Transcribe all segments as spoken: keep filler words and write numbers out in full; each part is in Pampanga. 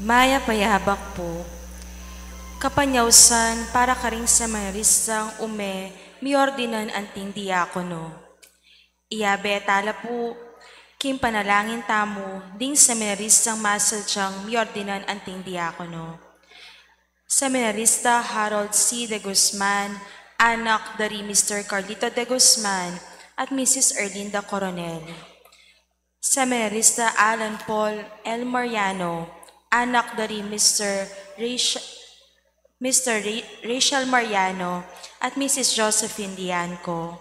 Mayap a yabak pu. Kapanyausan para karing seminaristang ume miordinan anting diakono. Iyabe tala pu king panalangin tamu ding seminaristang masadyang miordinan anting diakono. Seminarista Harold C. de Guzman, anak dari Mister Carlito de Guzman at Missus Erlinda Coronel. Seminarista Alan Paul L. Mariano, anak dari Mister Rach-, Mister Ra-, Rachel Mariano at Missus Josephine Dianco.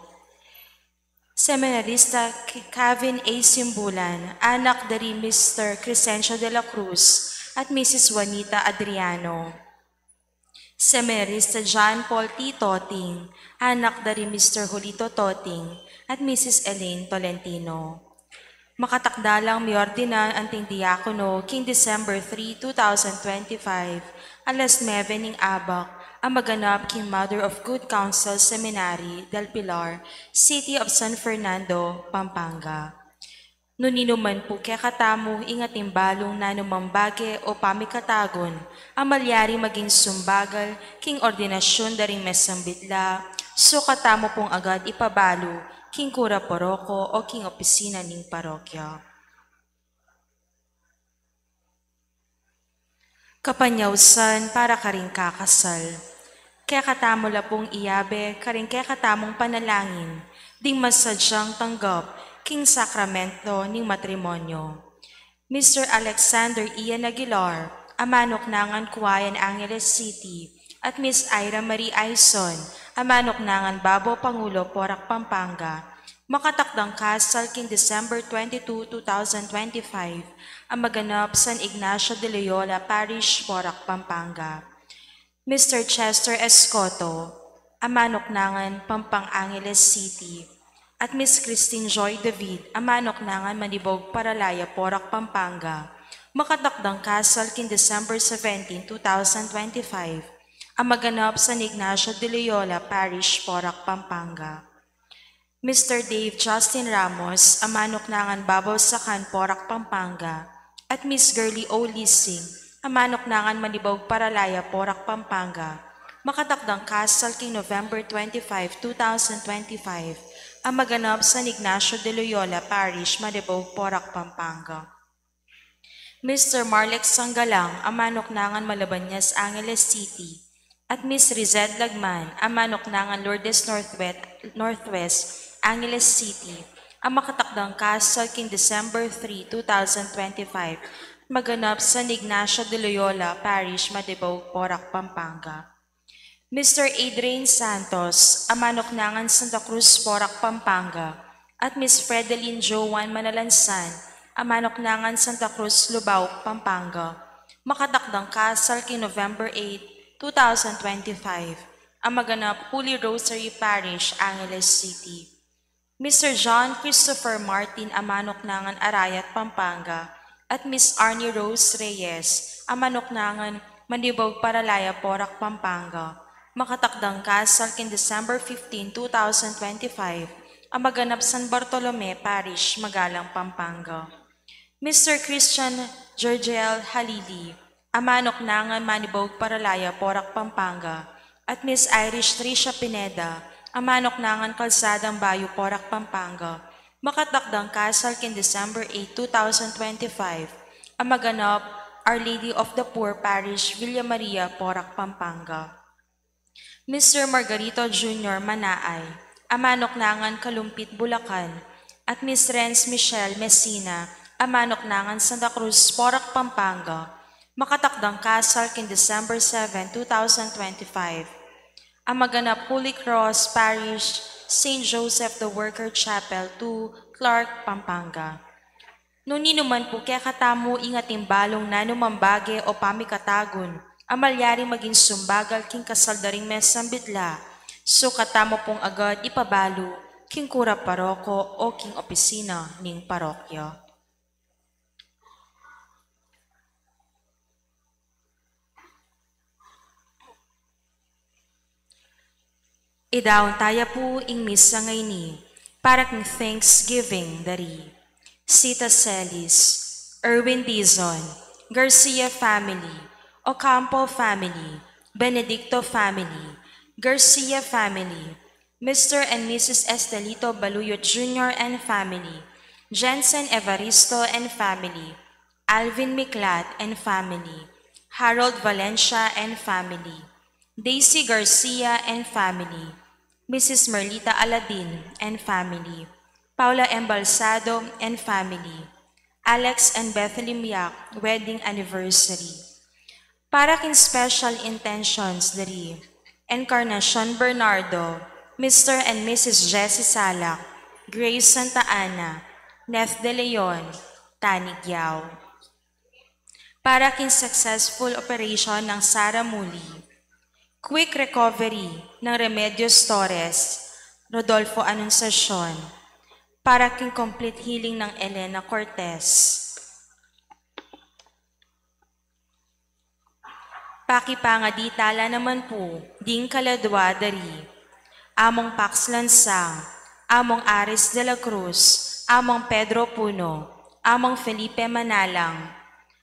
Seminarista K-, Kevin A. Simbulan, anak dari Mister Crescencio de la Cruz at Missus Juanita Adriano. Seminarista John Paul T. Toting, anak dari Mister Julito Toting at Missus Elaine Tolentino. Makatakdalang miordinan anting diakono king December three, two thousand twenty-five, alas nuebe ning abak, a maganap king Mother of Good Counsel Seminary del Pilar, City of San Fernando, Pampanga. Nune man pu kekatamu ing atin balung nanumang bage o pamikatagun a malyari maging sumbagal king ordinasyun da ring mesambitla, sukat tamu pung agad ipabalu king kura paroko o king opisina ning parokya. Kapanyausan para karing kakasal. Kekatamu la pung iyabe karing kekatamung panalangin ding masadyang tanggap king sakramento ning matrimonyo. Mister Alexander Ian Aguilar, a manuknangan Cauayan, Angeles City, at Miss Ira Marie Aison, a manuknangan Babo, Pangulo, Porac, Pampanga, makatakdang kasal king December twenty-two, two thousand twenty-five, a maganap San Ignacio de Loyola Parish, Porac, Pampanga. Mister Chester Escoto, a manuknangan Pampang, Angeles City, at Miss Christine Joy David, a manuknangan Manibog, Paralaya, Porac, Pampanga, makatakdang kasal king December seventeen, two thousand twenty-five, a maganap San Ignacio de Loyola Parish, Porac, Pampanga. Mister Dave Justin Ramos, a manuknangan Babo, Sacan, Porac, Pampanga, at Miss Girly O. Lising, a manuknangan Manibog, Paralaya, Porac, Pampanga, makatakdang kasal king November twenty-five, two thousand twenty-five, a maganap San Ignacio de Loyola Parish, Manibog, Porac, Pampanga. Mister Marlex Sanggalang, a manuknangan Malabañas, Angeles City, at Miss Rizet Lagman, a manuknangan Lourdes Northwest, Northwest, Angeles City, a makatakdang kasal king December three, two thousand twenty-five, maganap San Ignacio de Loyola Parish, Manibog, Porac, Pampanga. Mister Adrian Santos, a manuknangan Santa Cruz, Porac, Pampanga, at Miss Fredeline Joan Manalansan, a manuknangan Santa Cruz, Lubao, Pampanga, makatakdang kasal king November eight, two thousand twenty-five, a maganap Holy Rosary Parish, Angeles City. Mister John Christopher Martin, a manuknangan Arayat, Pampanga, at Miss Arnie Rose Reyes, a manuknangan Manibog, Paralaya, Porac, Pampanga, makatakdang kasal king December fifteen, two thousand twenty-five, a maganap San Bartolome Parish, Magalang, Pampanga. Mister Christian Georgiel Halili, a manuknangan Manibog, Paralaya, Porac, Pampanga, at Miss Irish Tricia Pineda, a manuknangan Calsadang Bayu, Porac, Pampanga, makatakdang kasal king December eight, two thousand twenty-five, a maganap Our Lady of the Poor Parish, Villa Maria, Porac, Pampanga. Mister Margarito Junior Manaay, a manuknangan Kalumpit, Bulacan, at Miss Renz Michelle Messina, a manuknangan Santa Cruz, Porac, Pampanga, makatakdang kasal king December seven, two thousand twenty-five, a maganap Holy Cross Parish, Saint Joseph the Worker Chapel two, Clark, Pampanga. Nune man pu kekatamu ing atin balung nanumang bage o pamikatagun a malyari maging sumbagal king kasal da ring mesambitla, sukat tamu pung agad ipabalu king kura paroko o king opisina ning parokya. Idaun taya pu ing misa ngeni para king Thanksgiving da ri Sita Celis, Erwin Dizon, Garcia family, Ocampo family, Benedicto family, Garcia family, Mister and Missus Estelito Baluyo Junior and family, Jensen Evaristo and family, Alvin Miklat and family, Harold Valencia and family, Daisy Garcia and family, Missus Merlita Aladin and family, Paula Embalsado and family, Alex and Bethlehem Yak wedding anniversary. Para king special intentions diri, Encarnacion Bernardo, Mister and Missus Jessie Salak, Grace Santa Ana, Neth De Leon, Tani Giao. Para king successful operation nang Sara Muli, quick recovery nang Remedios Torres, Rodolfo Anunciacion, para king complete healing nang Elena Cortez. Pakipangadi tala naman pu ding kaladwa dari, Among Pax Lansang, Among Aris de la Cruz, Among Pedro Puno, Among Felipe Manalang,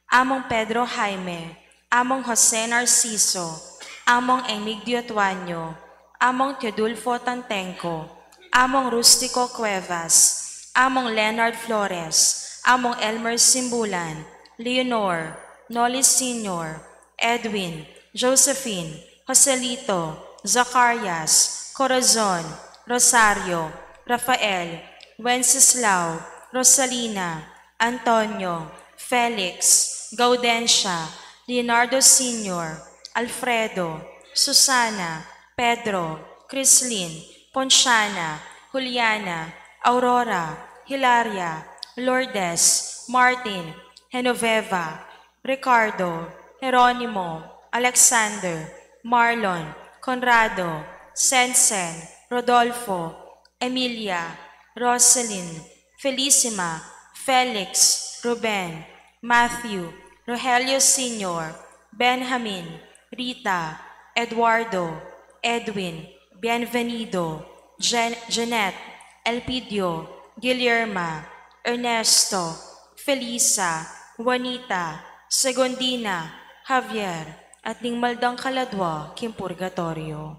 Among Pedro Jaime, Among Jose Narciso, Among Emigdio Tuaño, Among Teodulfo Tantenco, Among Rustico Cuevas, Among Leonard Flores, Among Elmer Simbulan, Leonor, Noli Senior, Edwin, Josephine, Joselito, Zacarias, Corazon, Rosario, Rafael, Wenceslao, Rosalina, Antonio, Felix, Gaudencia, Leonardo Senior, Alfredo, Susana, Pedro, Crislin, Ponciana, Juliana, Aurora, Hilaria, Lourdes, Martin, Genoveva, Ricardo, Jeronimo, Alexander, Marlon, Conrado, Sensen, Rodolfo, Emilia, Roselyn, Felicima, Felix, Ruben, Matthew, Rogelio Senior, Benjamin, Rita, Eduardo, Edwin, Bienvenido, Jen-, Jeanette, Elpidio, Guillerma, Ernesto, Felisa, Juanita, Segundina, Javier, at ding mal dang kaladwa king purgatoryo.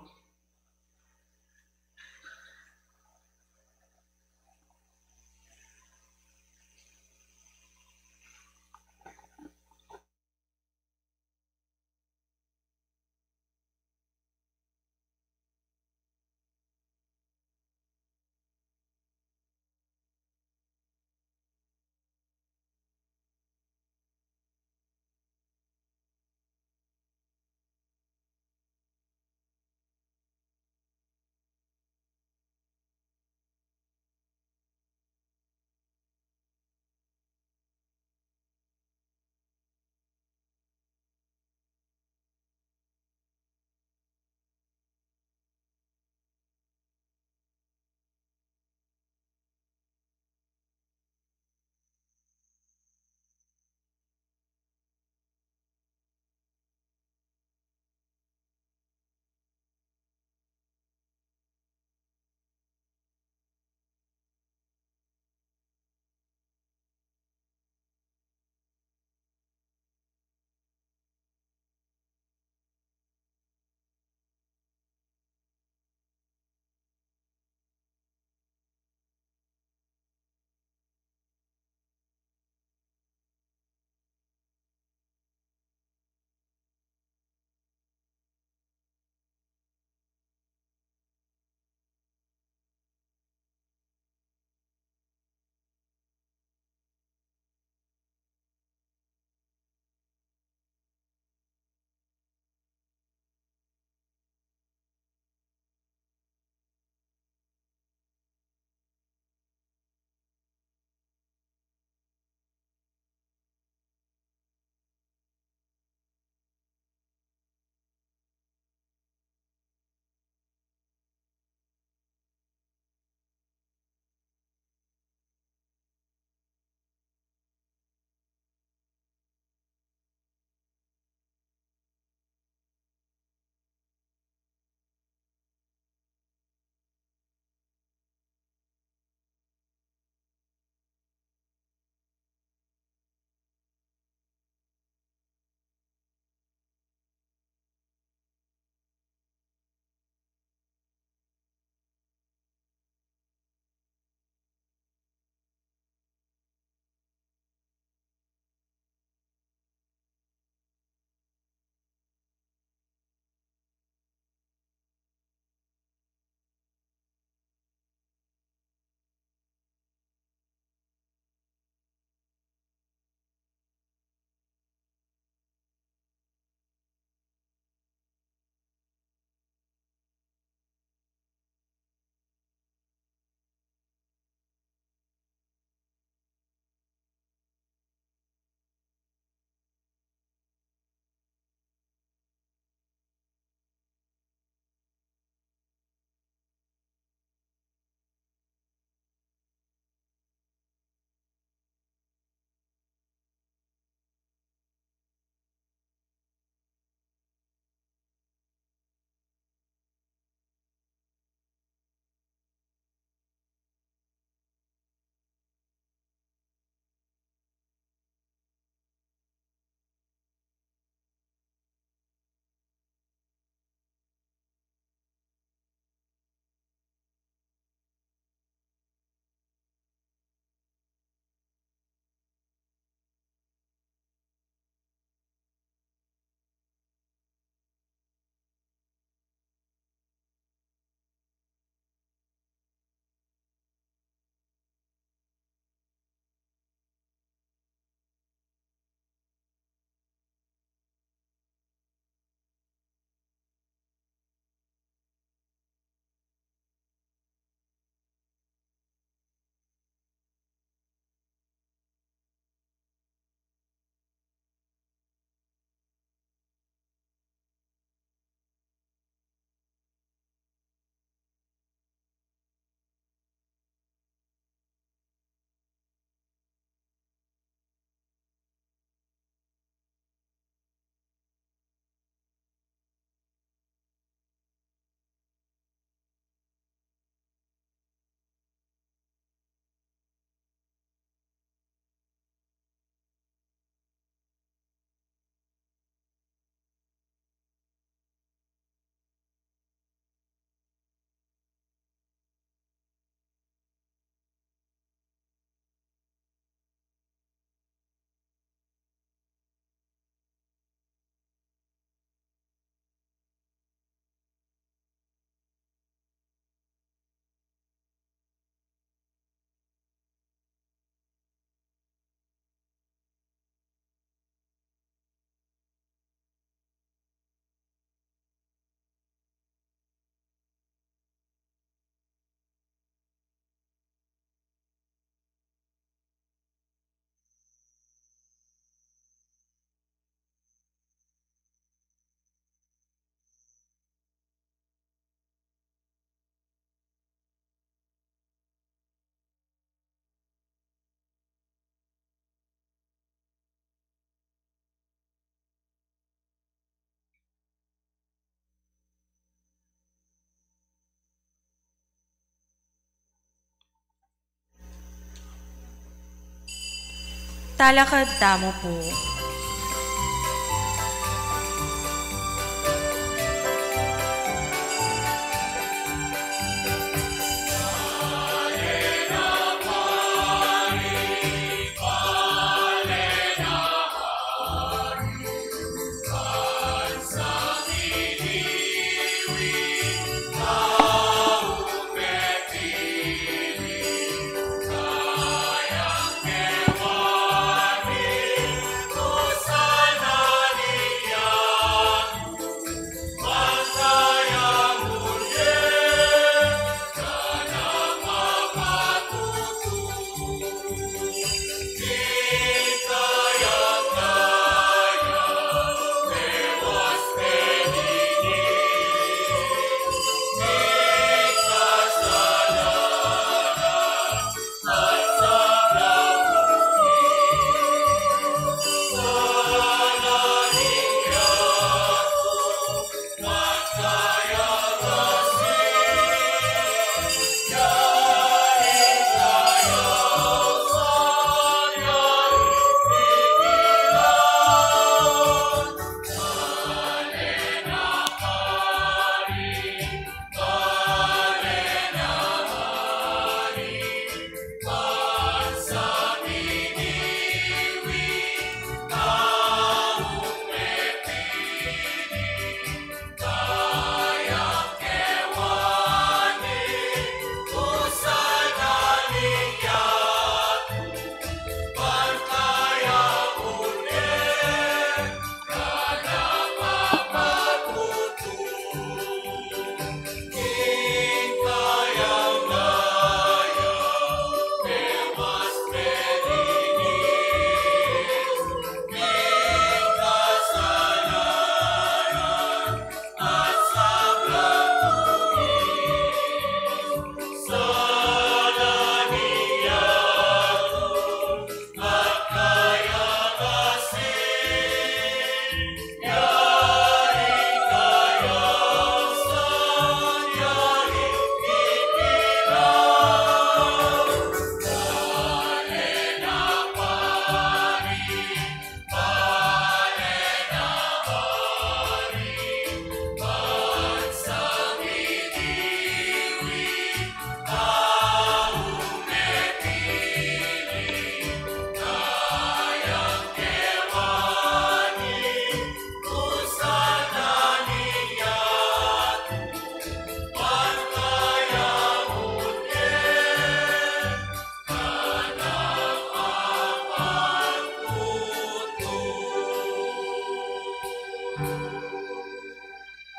Talakad tamu pu.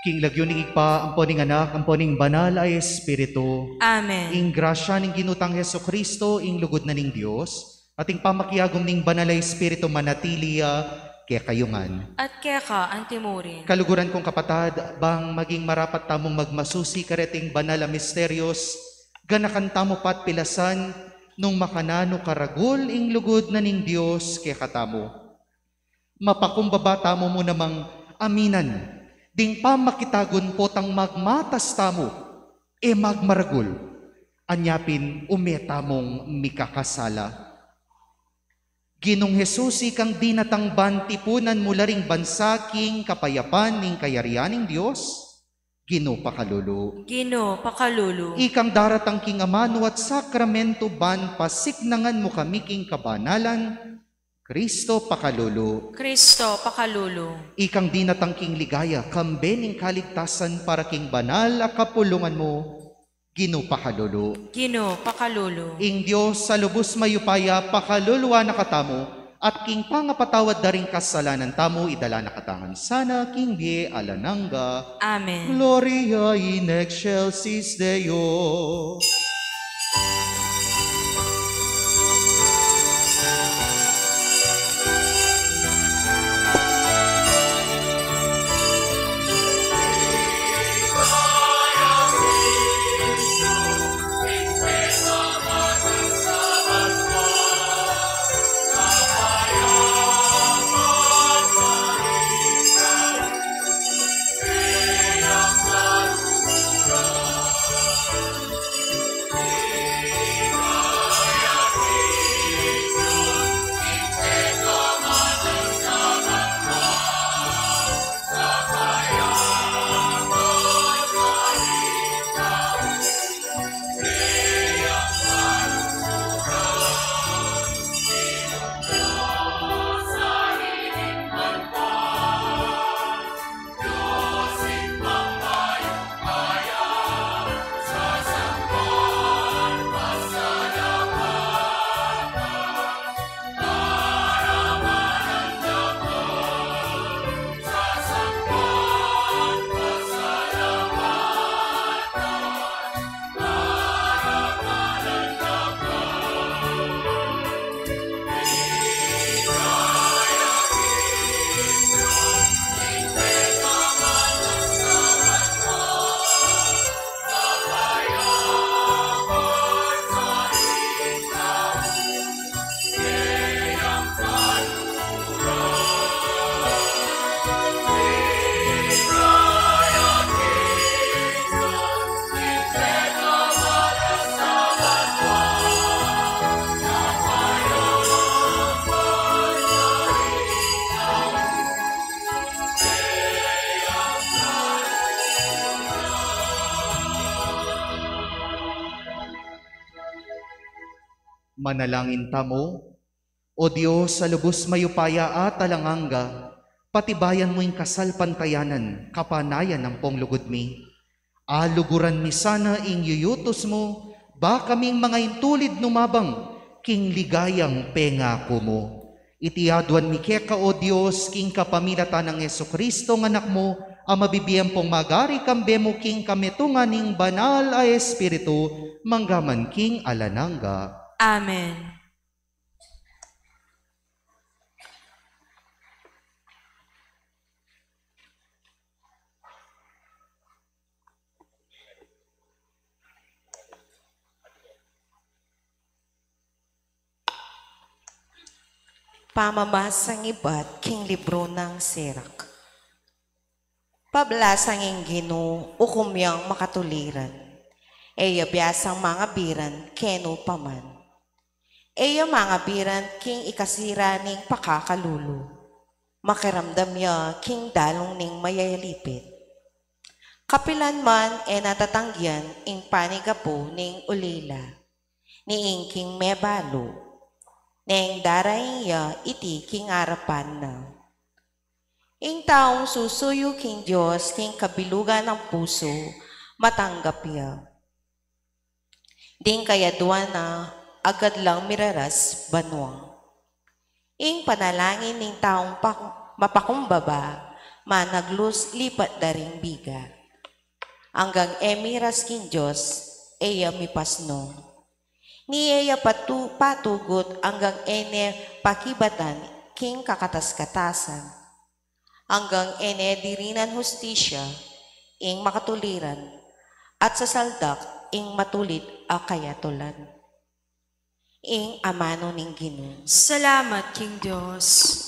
King lagyu ning Ibpa, ampo ning Anak, ampo ning Banal a Espiritu. Amen. Ing grasya ning Ginu tang Jesucristo, ing lugud na ning Dios, at ing pamakiagum ning Banal a Espiritu manatili ya kekayu ngan. At keka antimurin. Kaluguran kung kapatad, bang maging marapat tamung magmasusi kareting banal a misterios, ganakan tamu pa't pilasan nung makananu karagul ing lugud na ning Dios kekatamu. Mapakumbaba tamu mu namang aminan ding pamakitagun potang magmatas tamu, e magmaragul, anya pin ume tamung mikakasala. Ginung Jesus, ikang dinatang ban tipunan mu la ring bansa king kapayapan ning kayarian ning Dios, Ginu pakalulu. Ginu pakalulu. Ikang daratang king amanu at sakramentu ban pasiknangan mu kami king kabanalan, Kristo pakalulu. Kristo pakalulu. Ikang dinatang king ligaya, kambe ning kaligtasan para king banal a kapulungan mu, Ginu pakalulu. Ginu pakalulu. Ing Dios a lubus mayupaya pakaluluan na katamu, at king pangapatawad da ring kasalanan tamu, idala na katamu ngan sana king bie alang angga. Amen. Gloria in excelsis Deo. Manalangin tamu. O Dios a lubus mayupaya at alang angga, patibayan mu ing kasalpantayanan, kapanayan ampong lugud mi. Aluguran mi sana ing yuyutus mu, ba kaming mangaintulid numabang king ligayang pengaku mu. Iti aduan mi keka, O Dios, king kapamilatan nang Jesucristo, nga Anak mu, a mabibie ampong magari kambe mu king kametungan ning Banal a Espiritu, mangga man king alang angga. Amen. Pamamasan ibat king libru nang Sirak. Pablasang ing Ginu, ukum yang makatuliran. E ya biasang mangabiran kenu pa man. E ya mangabiran king ikasira ning pakakalulu. Makiramdam ya king dalung ning mayalipit. Kapilan man e na tatanggian ing panigapu ning ulila, ni ing king mebalu, neng daraing ya iti king arapan na. Ing taung susuyu king Dios king kabilugan nang pusu, matanggap ya. Ding kayaduan na, agad lang miraras banua. Ing panalangin ning taung pak-, mapakumbaba, managlus lipat da ring biga. Anggang e miras king Dios, e ya mipasnu. Ni e ya patu-, patugut anggang e ne pakibatan king kakatas-katasan. Anggang e ne dirinan hustisya ing makatuliran, at sasaldak ing matulid a kayatulan. Ing amanu ning Ginu. Salamat king Dios.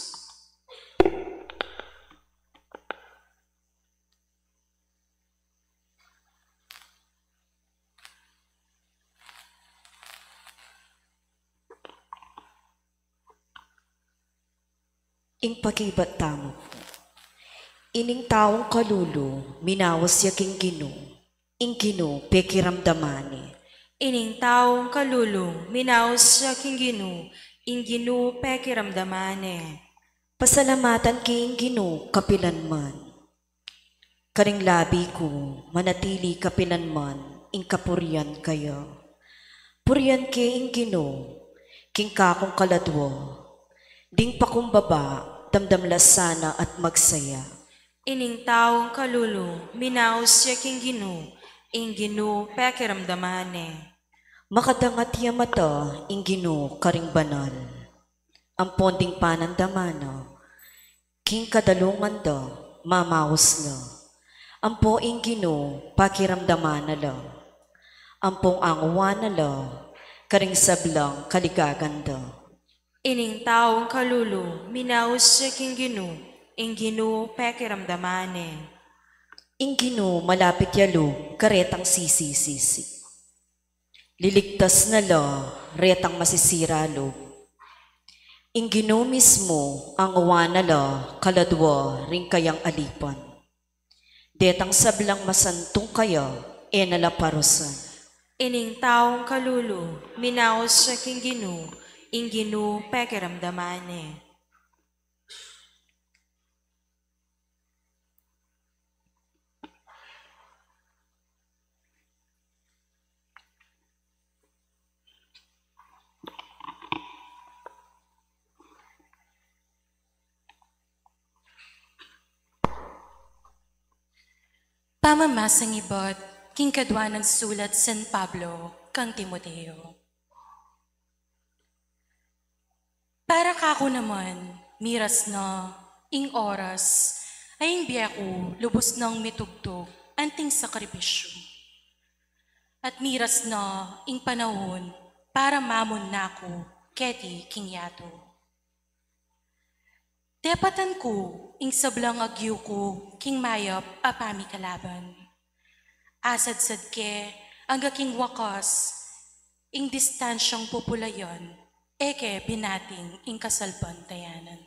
Ing pakibat tamu pu. Ining taung kalulu, minaus ya king Ginu, ing Ginu, pekiramdaman ne. Ining taung kalulu, minaus ya king Ginu, ing Ginu, pekiramdaman ne. Pasalamatan ke ing Ginu, kapilan man. Karing labi ku, manatili kapilan man ing kapurian kaya. Purian ke ing Ginu, king kakung kaladua. Ding pakumbaba, damdam la sana at magsaya. Ining taung kalulu, minaus ya king Ginu, ing Ginu, pekiramdaman ne. Makadangat ya mata, ing Ginu, karing banal. Ampon ding panandaman na, king kadalungan da, mamaus la. Ampo ing Ginu, pakiramdaman na la. Ampong anguan na la, karing sablang kaligagan da. Ining taung kalulu, minaus ya king Ginu, ing Ginu, pekiramdaman ne. Ing Ginu, malapit ya lub, karetang sisi-sisi. Liligtas na la, retang masisira lub. Ing Ginu mismu, anguan na la, kaladua, ring kayang alipan. Detang sablang masantung kaya, e na la parusan. Ining taung kalulu, minaus ya king Ginu, ing Ginu, pekiramdaman ne. Pamamasang ibat king kadua nang sulat San Pablo kang Timoteo. Para kaku naman, miras na ing oras a ing bie ku lubus nang mitugtug anting sakripisyu. At miras na ing panaun para mamun na ku keti king yatu. Tepatan ku ing sablang agyu ku king mayap a pamikalaban. Asadsad ke angga king wakas ing distansyang pupulayan, e ke binating ing kasalpantayanan.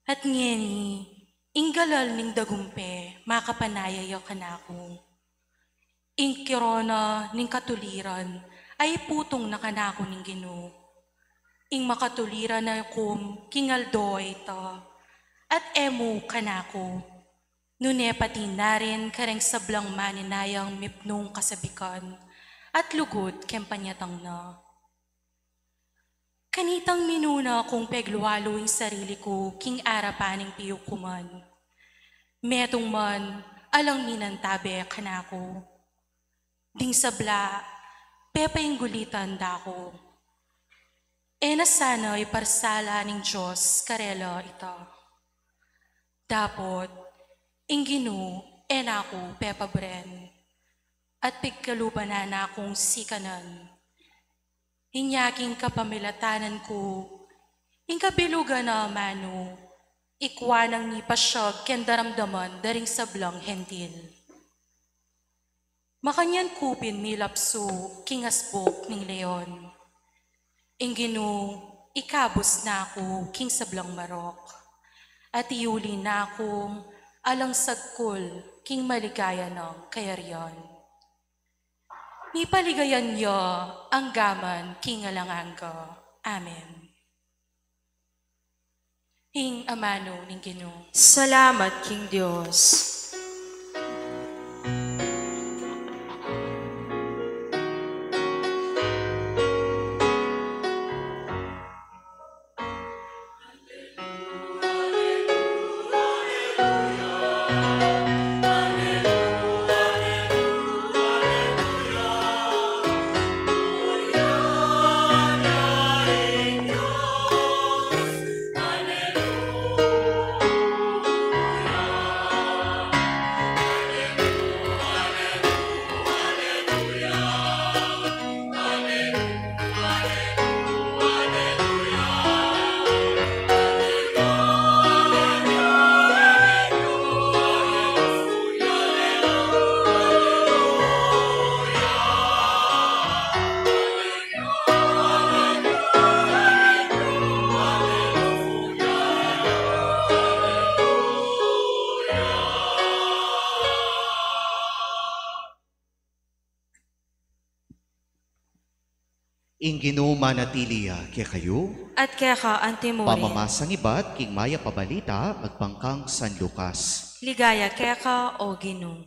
At ngeni, ing galal ning dagumpe makapanaya ya kanaku. Ing kirona ning katuliran Ay putung na kanaku ning Ginu, ing makatuliran na kum king aldo a ita, at e mu kanaku, nune pati na rin kareng sablang maninayang mipnung kasabikan at lugud keng panyatang na. Kanitang minuna kung peglualu ing sarili ku king arapan ning piukuman. Metung man alang minantabe kanaku. Ding sabla, pepainggulitan da ku. E na sana iparsala ning Dios karela ita. Dapot, ing Ginu e na ku pepabren, at pigkaluban na kung sikanan. Inya king kapamilatan ku, ing kabilugan na manu, ikwa nang mipasyag keng daramdaman da ring sablang Hentil. Makanyan ku pin milapsu king asbuk ning leon. Ing Ginu, ikabus na ku king sablang marok, at iuli na kung alang sagkul king maligaya nang kayarian. Mipaligayan ya anggaman king alang angga. Amen. Ing amanu ning Ginu. Salamat king Dios. Ing Ginu manatili ya kekayu. At keka antimurin. Pamamasang ibat king mayap a balita agpang kang San Lucas. Ligaya keka, o Ginu.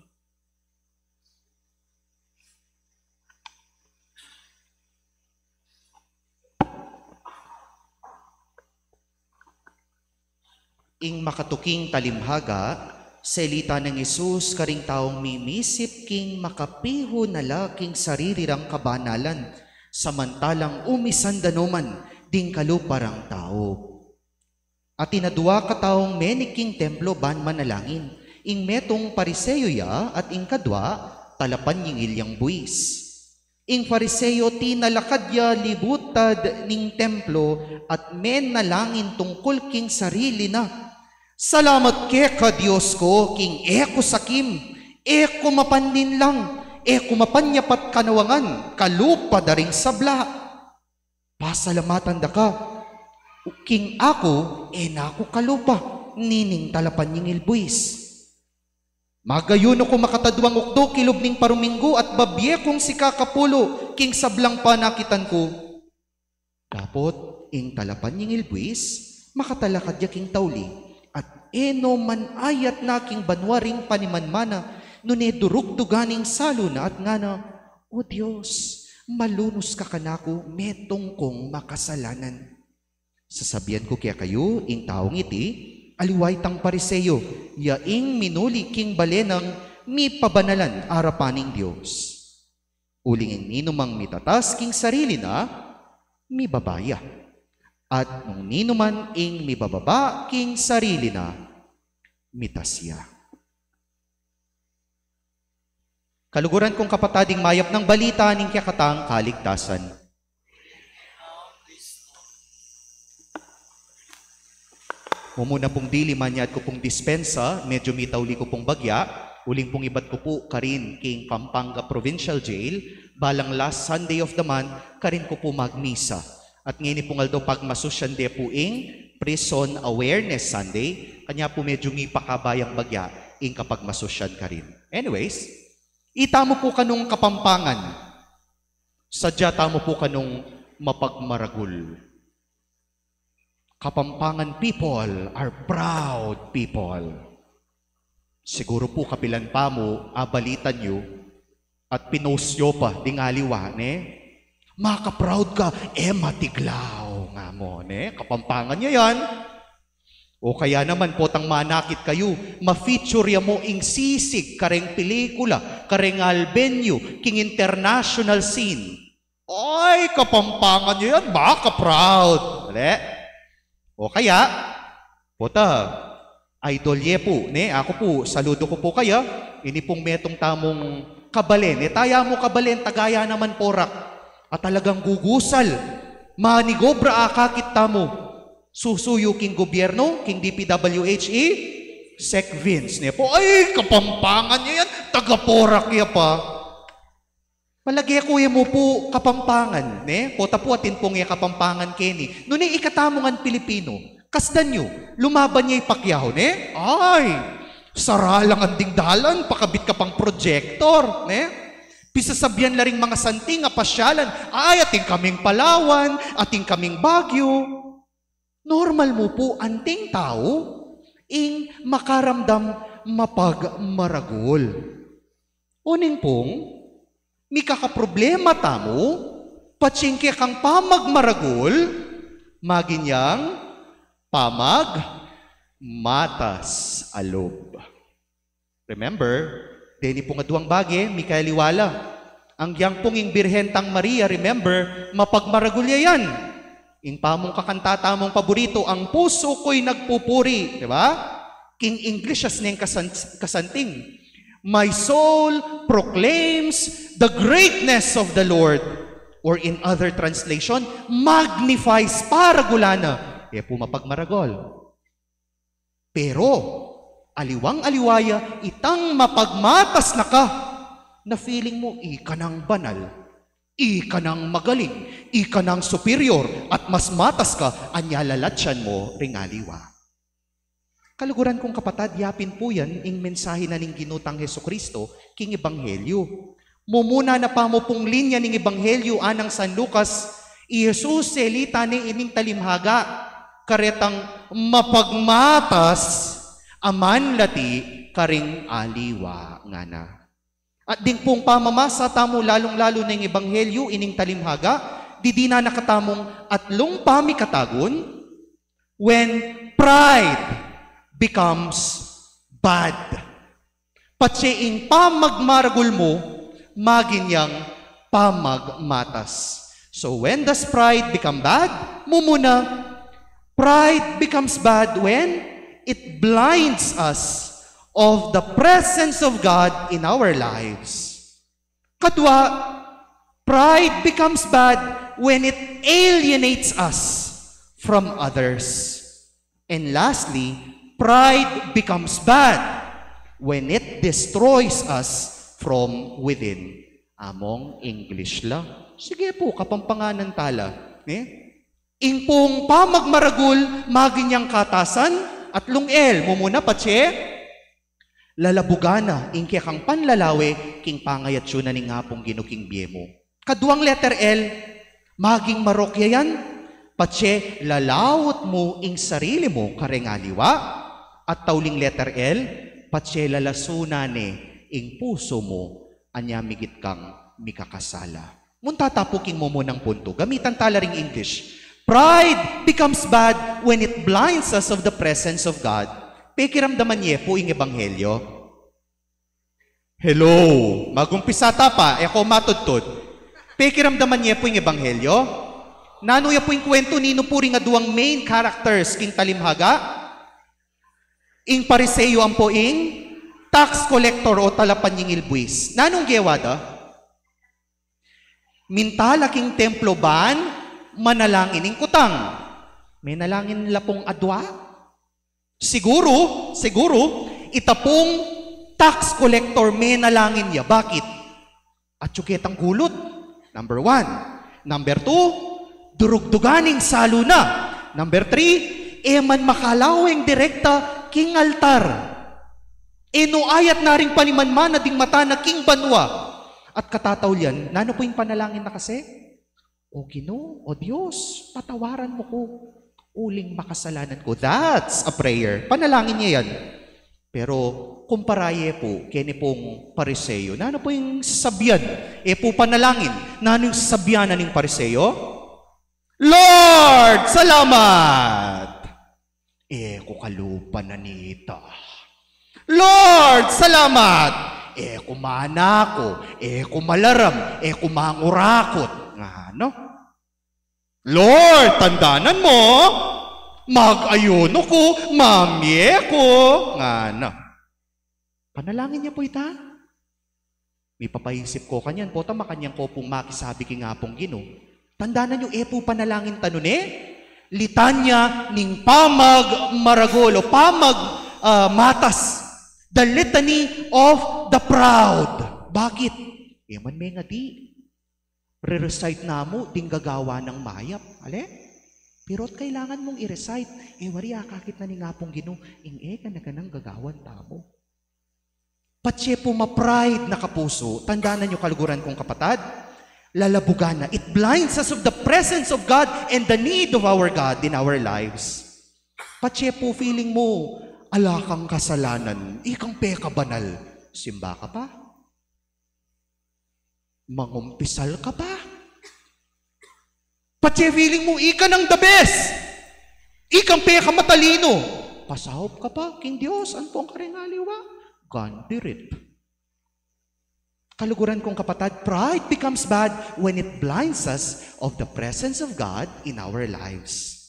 Ing makatuking talimhaga, selita nang Jesus karing taung mimisip king makapihu na la king sarili rang kabanalan, samantalang umisan da no man ding kalupa rang tau. Atin a dua kataung menig king templo ban manalangin, ing metung Pariseo ya at ing kadua talapanyingil yang buis. Ing Fariseo tinalakad ya libutad ning templo at menalangin tungkul king sarili na. Salamat keka Dios ku king e ku sakim, e ku mapanlinlang, e ku mapanyapat kanawangan, kalupa da ring sabla. Pasalamatan da ka king aku e na ku kalupa, nining talapanyingil buis. Magayunu ku makataduang ukdu kilub ning paruminggu at babie kung sika kapulu king sablang panakitan ku. Dapot ing talapanyingil buis makatalakad ya king tauli at e no man ayat na king banua ring panimanmana, nune durugdugan ing salu na at ngana, "O Dios, malunus ka kanaku, metung kung makasalanan." Sasabian ku kekayu, ing taung iti, aliwa itang Pariseo, ya ing minuli king bale nang mipabanalan arapan ning Dios. Uling ing ninumang mitatas king sarili na, mibaba ya. At nung ninuman ing mibababa king sarili na, mitas ya. Kaluguran kung kapatad, ing mayap nang balita ning kekatang kaligtasan. Mumuna pung dili, manyad ku pung dispensa, medyo mitauli ku pung bagya, uling pung ibat ku pu karin king Pampanga Provincial Jail, balang last Sunday of the month, karin ku pu magmisa. At ngeni pung aldo pagmasusyan de pu ing Prison Awareness Sunday, kanya pu medyo mipakaba yang bagya ing kapagmasusyan karin. Anyways, itamu pu kanung Kapampangan. Sadya tamu pu kanung mapagmaragul. Kapampangan people are proud people. Siguru pu kapilan pa mu, abalitan yu, at pinost yu pa ding aliwa, ne? Maka-proud ka, Emma Tiglao, nga mu, ne? Kapampangan ya yan. O kaya naman, potang manakit kayu, ma-feature ya mu ing sisig kareng pelikula, kareng Albenyo, king international scene. Ay, Kapampangan ya yan, maka-proud. Uli? O kaya, pota, idol ye pu, ne? Aku pu, saludo ku pu kaya, ini pung metung tamung kabalen. E taya mu kabalen, tagaya naman porak. At talagang gugusal, manigobra akakit tamu. Susuyu king gobyerno, king D P W H, Sec Vince, ne pu. Ay, Kapampangan ya yan, taga-porak ya pa. Palage ku e mu pu Kapampangan, ne? Pota pu atin pung e Kapampangan keni. Nune ikatamu ngan Pilipino. Kasdan yu, lumaban ya i Pacquiao, ne? Ay, saralan ding dalan, pakabit ka pang projector, ne? Pisasabian la ring mangasanting a pasyalan, ay, atin kaming Palawan, atin kaming Baguio. Normal mu pu anting tau ing makaramdam mapagmaragul. Uling pung, mikakaproblema tamu, patse ing kekang pamagmaragul, maging yang pamagmatas a lub. Remember, deni pung aduang bage, mika aliwa la. Agyang pung ing Birhen tang Maria, remember, mapagmaragul ya yan. Ing pamung kakanta tamung paborito, "Ang puso ko'y nagpupuri," di ba? King English, as neng kasan-, kasanting, "My soul proclaims the greatness of the Lord." Or in other translation, magnifies, paragulan na. E pu mapagmaragul. Pero, aliwang-aliwa ya, itang mapagmatas na ka, na feeling mu, ika nang banal, ika nang magaling, ika nang superior, at mas matas ka, anya lalatyan mu ring aliwa. Kaluguran kung kapatad, yapin pu yan ing mensahe na ning Ginu tang Jesucristo king Ebanghelyo. Mumuna na pa mu pung linya ning Ebanghelyo, anang San Lucas, i Jesus selita ne ining talimhaga, karetang mapagmatas a manlati karing aliwa, ngana. At ding pung pamamasa tamu, lalung-lalu na ing Ebanghelyo, ining talimhaga, didina na katamung atlung pamikatagun, when pride becomes bad. Patse ing pamagmaragul mu, maging yang pamagmatas. So when does pride become bad? Mumuna, pride becomes bad when it blinds us of the presence of God in our lives. Kadwa, pride becomes bad when it alienates us from others. And lastly, pride becomes bad when it destroys us from within. Among English la. Sige pu, Kapampanganan tala, ne? Ing pung pamagmaragul, maging yang katasan, atlung L, mumuna patse, lalabugan na ing kekang panlalawe king pangayatsu na ning Apung Ginu king bie mu. Kaduang letter L, maging marok ya yan, patse lalaut mu ing sarili mu kareng aliwa, at tauling letter L, patse lalasu na ne ing pusu mu, anya migit kang mikakasala. Munta ta pu king mumunang puntu. Gamitan tala ring English. Pride becomes bad when it blinds us of the presence of God. Pekiramdaman ye pu ing ebanghelyo? Hello. Magumpisa ta pa, e ko matudtud. Pekiramdaman ye pu ing ebanghelyo? Nanu ya pu ing kwentu ninu pu ring aduang main characters king talimhaga? Ing Pariseo ampo ing tax collector o talapanyingil buis. Nanung gewa da? Minta la king templo ban manalangin ing kutang. Menalangin la pung adua? Siguru, siguru, ita pung tax collector menalangin ya. Bakit? Atyu ketang gulut. Number one. Number two, durugdugan ing salu na. Number three, e man makalaweng direkta king altar. E no ayat na ring panimanmana ding mata na king banua. At katataulyan, nanu pu ing panalangin na kasi? O Ginu, o Dios, patawaran mu ku uling makasalanan ku. That's a prayer. Panalangin ya yan. Pero kumpara ye pu keni pung Pariseo, nanu pu ing sasabian? E pu panalangin. Nanu ing sasabian na ning Pariseo? Lord, salamat! E ku kalupa na nita. Lord, salamat! E ku manako, e ku malaram, e ku mangurakut. Ngana. Lord, tandanan mu, mag-ayuno ku, mamye ku. Ngana. Panalangin ya pu ita? Mipapaisip ko kanyan, pota makanyan ko pung makisabi king Apung Ginu. Tandanan yu, e pu panalangin tanu ne? Litanya ning pamagmaragul o pamag, ah, matas. The litany of the proud. Bakit? E man mengadi. Re-recite na mu ding gagawan nang mayap. Ale? Pero at kailangan mung i-recite, e wari akakit na ning Apung Ginu, ing e kanakanang gagawan tamu. Patse pu ma-pride na kapusu, tandanan yu kaluguran kung kapatad, lalabugan na. It blinds us of the presence of God and the need of our God in our lives. Patse pu feeling mu, ala kang kasalanan, ikang pekabanal, simba ka pa? Mangumpisal ka pa? Patse feeling mu, ika nang the best. Ikang pekamatalino. Pasaup ka pa king Dios, ampong karing aliwa. Gandirit. Kaluguran kung kapatad, pride becomes bad when it blinds us of the presence of God in our lives.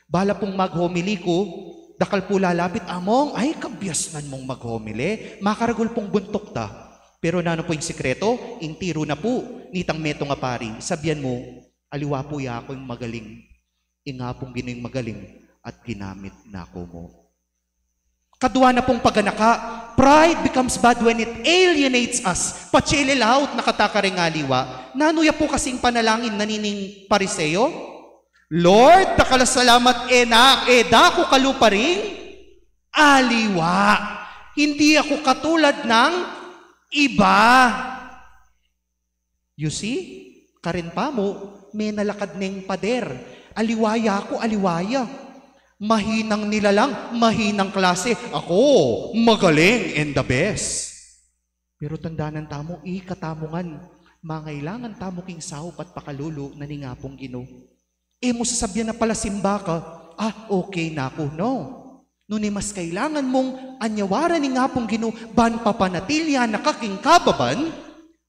Bala pung mag-homily ku, dakal pu lalapit, Among, ay, kabiasnan mung mag-homily. Makaragul pung buntuk ta. Pero nanu pu ing sikreto? Ing tiru na pu nitang metung a pari, sabian mu, aliwa pu ya kung magaling. Ing Apung Ginu ing magaling at ginamit na ku mu. Kadua na pung paganaka, pride becomes bad when it alienates us. Patse lalaut na kata karing aliwa. Nanu ya pu kasing panalangin na nining Pariseo? Lord, dakal a salamat, e na, e da ku kalupa ring aliwa. Hindi aku katulad ng iba. You see? Karin pa mu, menalakad neng pader. Aliwa ya ku, aliwa ya. Mahinang nilalang, mahinang klase. Ako, magaling and the best. Pero tandanan tamu, ikatamu ngan, mangailangan tamu king saup at pakalulu na ning Apung Ginu. E mu sasabian a palasimba ka, ah, okay na ku. No. Nune mas kailangan mung anyawaran ning Apung Ginu ban papanatilian na ka king kababan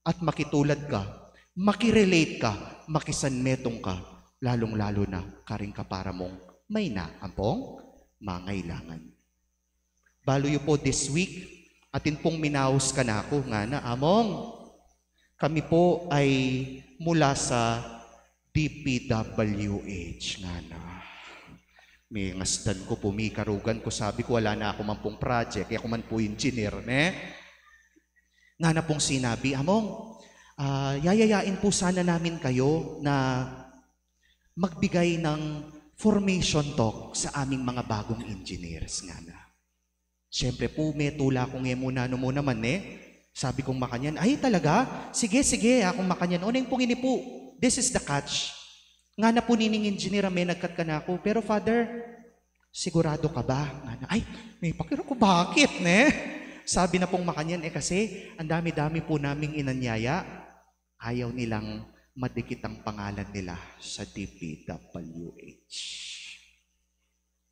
at makitulad ka, makirelate ka, makisanmetung ka, lalung-lalu na karing kapara mung maina ampong mangailangan. Balu yu pu this week, atin pung minaus kanaku, ngana, Among, kami po ay mula sa D P W H, ngana. Mengasdan ku pu, mikarugan ku, sabi ku, ala na ku man pung project, e ku man pu engineer, ne? Ngana pung sinabi, Among, ah, yayayain po sana namin kayo na magbigay ng formation talk sa aming mga bagong engineers, ngana. Siyempre pu, metula kung e mu nanu mu naman, ne? Sabi kung makanyan, ay, talaga? Sige, sige, akung makanyan. O neng pung ini pu, this is the catch. Ngana pu nining engineer a menagkat kanaku, pero Father, sigurado ka ba? Ngana, ay, mepakiru ku bakit, ne? Sabi na pung makanyan, e kasi, ang dami-dami po naming inanyaya. Ayaw nilang madikit ang pangalan nila sa D P W H.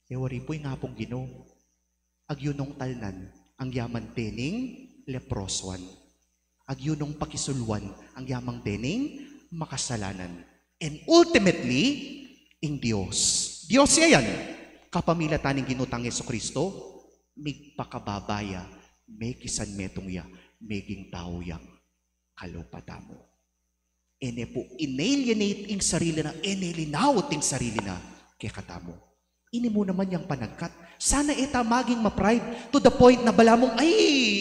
E wari pu ing Apung Ginu, agyu nung talnan, anggyang dening leprosuan. Agyu nung pakisuluan, anggyang dening makasalanan. And ultimately, ing Dios. Dios ya yan. Kapamilatan ning Ginu tang Jesucristo, migpakababa ya, mekisanmetung ya, meging tau yang kalupa tamu. E ne pu inalienate ing sarili na, e ne linaut ing sarili na kekatamu. Ini mu naman yang panagkat. Sana e ta maging ma-pride to the point na bala mung, ay,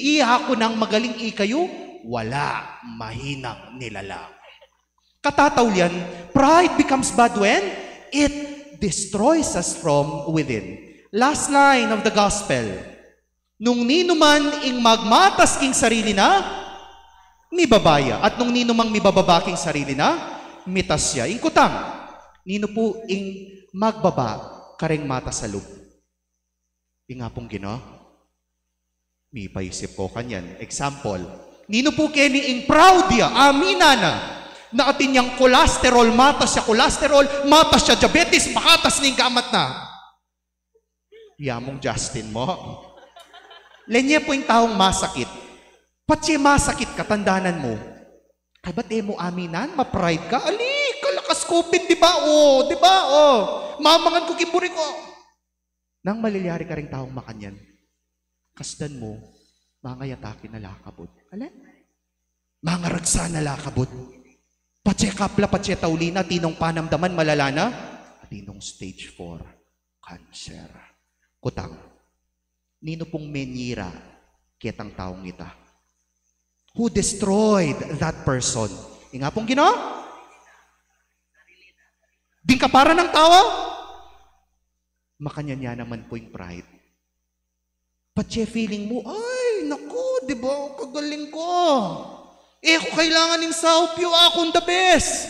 iya ku nang magaling, ikayu, wala, mahinang nilalang. Katataulian, pride becomes bad when it destroys us from within. Last line of the gospel. Nung ninuman ing magmatas king sarili na, Mibaba ya. At nung ninu mang mibababa king sarili na, mitas ya. Ing kutang, ninu pu ing magbaba kareng matas a lub? Ing Apung Ginu, mipaisip ku kanyan. Example, ninu pu keni ing proud ya, aminan na, na atin yang cholesterol, matas ya cholesterol, matas ya diabetes, makatas ning gamat na. Ya mung Justin mu. Lenye pu ing taung masakit. Patse masakit ka, tandanan mu. Kaybat e mu aminan, ma-pride ka. Ali, kalakas ku pin, di ba? O, di ba? O, mamangan ku king buri ku. Nanu ing malilyari karing taung makanyan? Kasdan mu, mangayat aki na la kabud. Ala? Mangaragsa na la kabud. Patse kapla, patse tauli na, atin nong panamdaman, malala na. Atin nong stage four cancer. Kutang, ninu pung menyira ketang taung ita? Who destroyed that person? Ing Apung Ginu? Ding kapara nang tau? Makanyan ya naman pu ing pride. Patse feeling mu, "Ay, naku, di ba, kagaling ku. E ku kailangan ing saup yu, akung the best."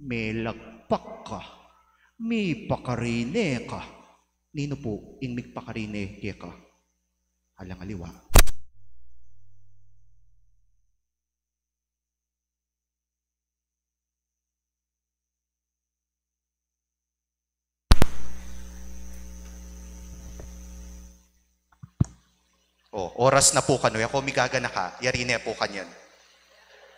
Melagpak ka. Mipakarine ka. Ninu pu ing migpakarine keka? Alang aliwa. O, oras na pu kanu, e ku migaganaka, yari ne pu kanyan.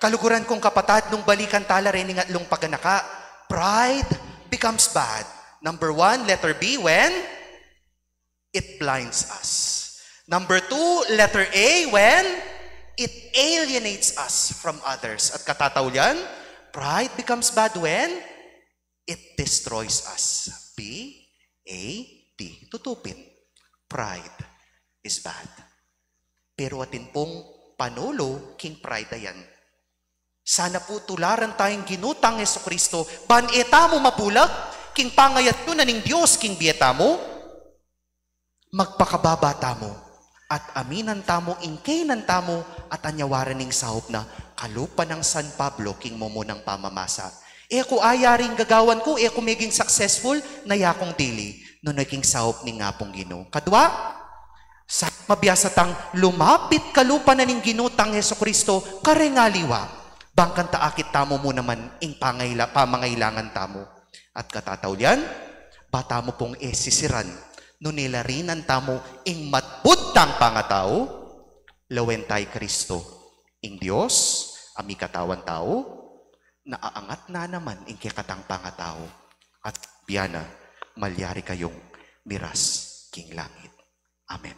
Kaluguran kung kapatad, nung balikan tala reng atlung paganaka, pride becomes bad. Number one, letter B, when it blinds us. Number two, letter A, when it alienates us from others. At katataulian, pride becomes bad when it destroys us. B, A, D. Tutupin. Pride is bad. Pero atin pung panulu king pride a yan. Sana pu tularan taya ning Ginu tang Jesucristo, ban e tamu mabulag king pangayatyu na ning Dios king bie tamu. Magpakababa tamu, at aminan tamu ing kaynan tamu, at anyawaran ing saup na, kalupa nang San Pablo king mumunang pamamasa. E ku ayari ing gagawan ku, e ku meging successful, na yakung dili, nune king saup ning Apung Ginu. Kadua, sa mabiasa tang lumapit kalupa na ning Ginu tang Jesucristo, kareng aliwa, bang kanita akit tamu mu naman ing pangaila-, pamangailangan tamu. At katataulian, ba tamu pung e sisiran, nune larinan tamu ing matbud tang pangatau, lawen ta i Kristo, ing Dios a mikatawan tau, na aangat na naman ing kekatang pangatau, at bie na malyari kayung miras king langit. Amen.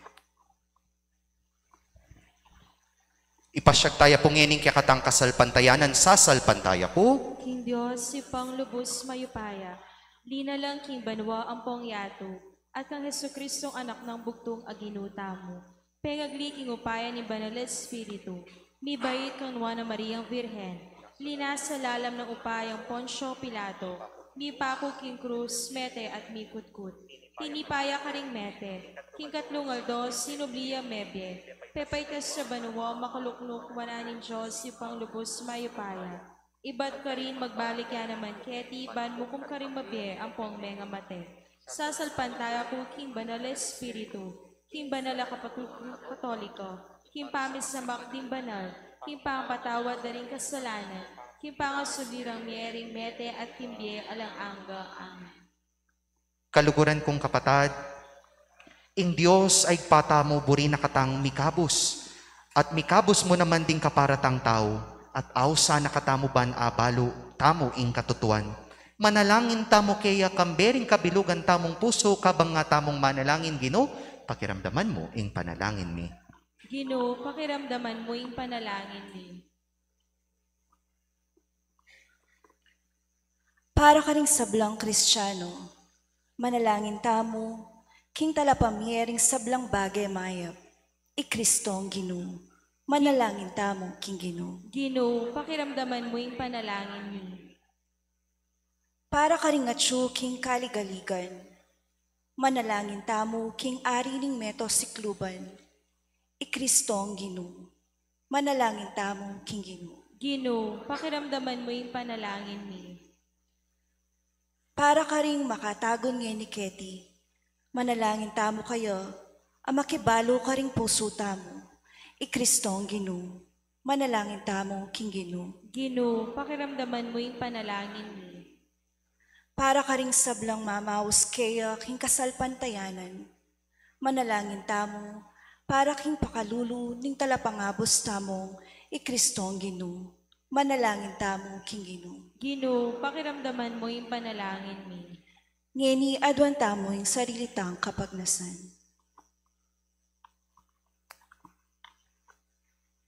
Ipasyag taya pu ngening kekatang kasalpantayanan, sasalpantaya ku. King Dios, Ibpang lubus mayupaya, linalang king banua ampong yatu, at kang Jesucristong Anak nang bugtung a Ginu tamu, pengagli king upaya ning Banal a Espiritu, mibait kang Nuan a Mariang Virgen, linasa lalam ning upayang Poncio Pilato, mipaku king krus, mete at mikutkut. Tinipa ya karing mete, king katlung aldo sinubli yang mebie, pepaitas ya banua, makaluknuk wanan ning Dios Ibpang lubus mayupaya. Ibat karin magbalik ya naman keti ban mukum karing mabie ampong mengamate. Sasalpantaya ku king Banal a Espiritu, king banal a kapatu-, Katoliko, king pamisamak ding banal, king pangapatawad da ring kasalanan, king pangasubli rang mie ring mete at king bie alang angga. Amen. Kaluguran kung kapatad, ing Dios a Ibpa tamu buri na katang mikabus, at mikabus mu naman ding kapara tang tau, at ausan na katamu ban abalu tamu ing katutuan. Manalangin tamu keya kambe ring kabilugan tamung pusu, kabang nga tamung manalangin, Ginu, pakiramdaman mu ing panalangin mi. Ginu, pakiramdaman mu ing panalangin mi. Para karing sablang Kristiano, manalangin tamu, king talapamie ring sablang bage mayap, i Kristong Ginu. Manalangin tamu king Ginu. Ginu, pakiramdaman mu ing panalangin mi. Para karing atyu king kaligaligan, manalangin tamu king ari ning meto sikluban, i Kristong Ginu. Manalangin tamu king Ginu. Ginu, pakiramdaman mu ing panalangin mi. Para karing makatagun ngeni keti, manalangin tamu kaya a makibalu karing pusu tamu i Kristong Ginu. Manalangin tamu king Ginu. Ginu, pakiramdaman mu ing panalangin mi. Para karing sablang mamaus keya king kasalpantayanan, manalangin tamu para king pakalulu ning talapangabus tamung i Kristong Ginu. Manalangin tamu king Ginu. Ginu, pakiramdaman mu ing panalangin mi. Ngeni aduan tamu ing sarili tang kapagnasan.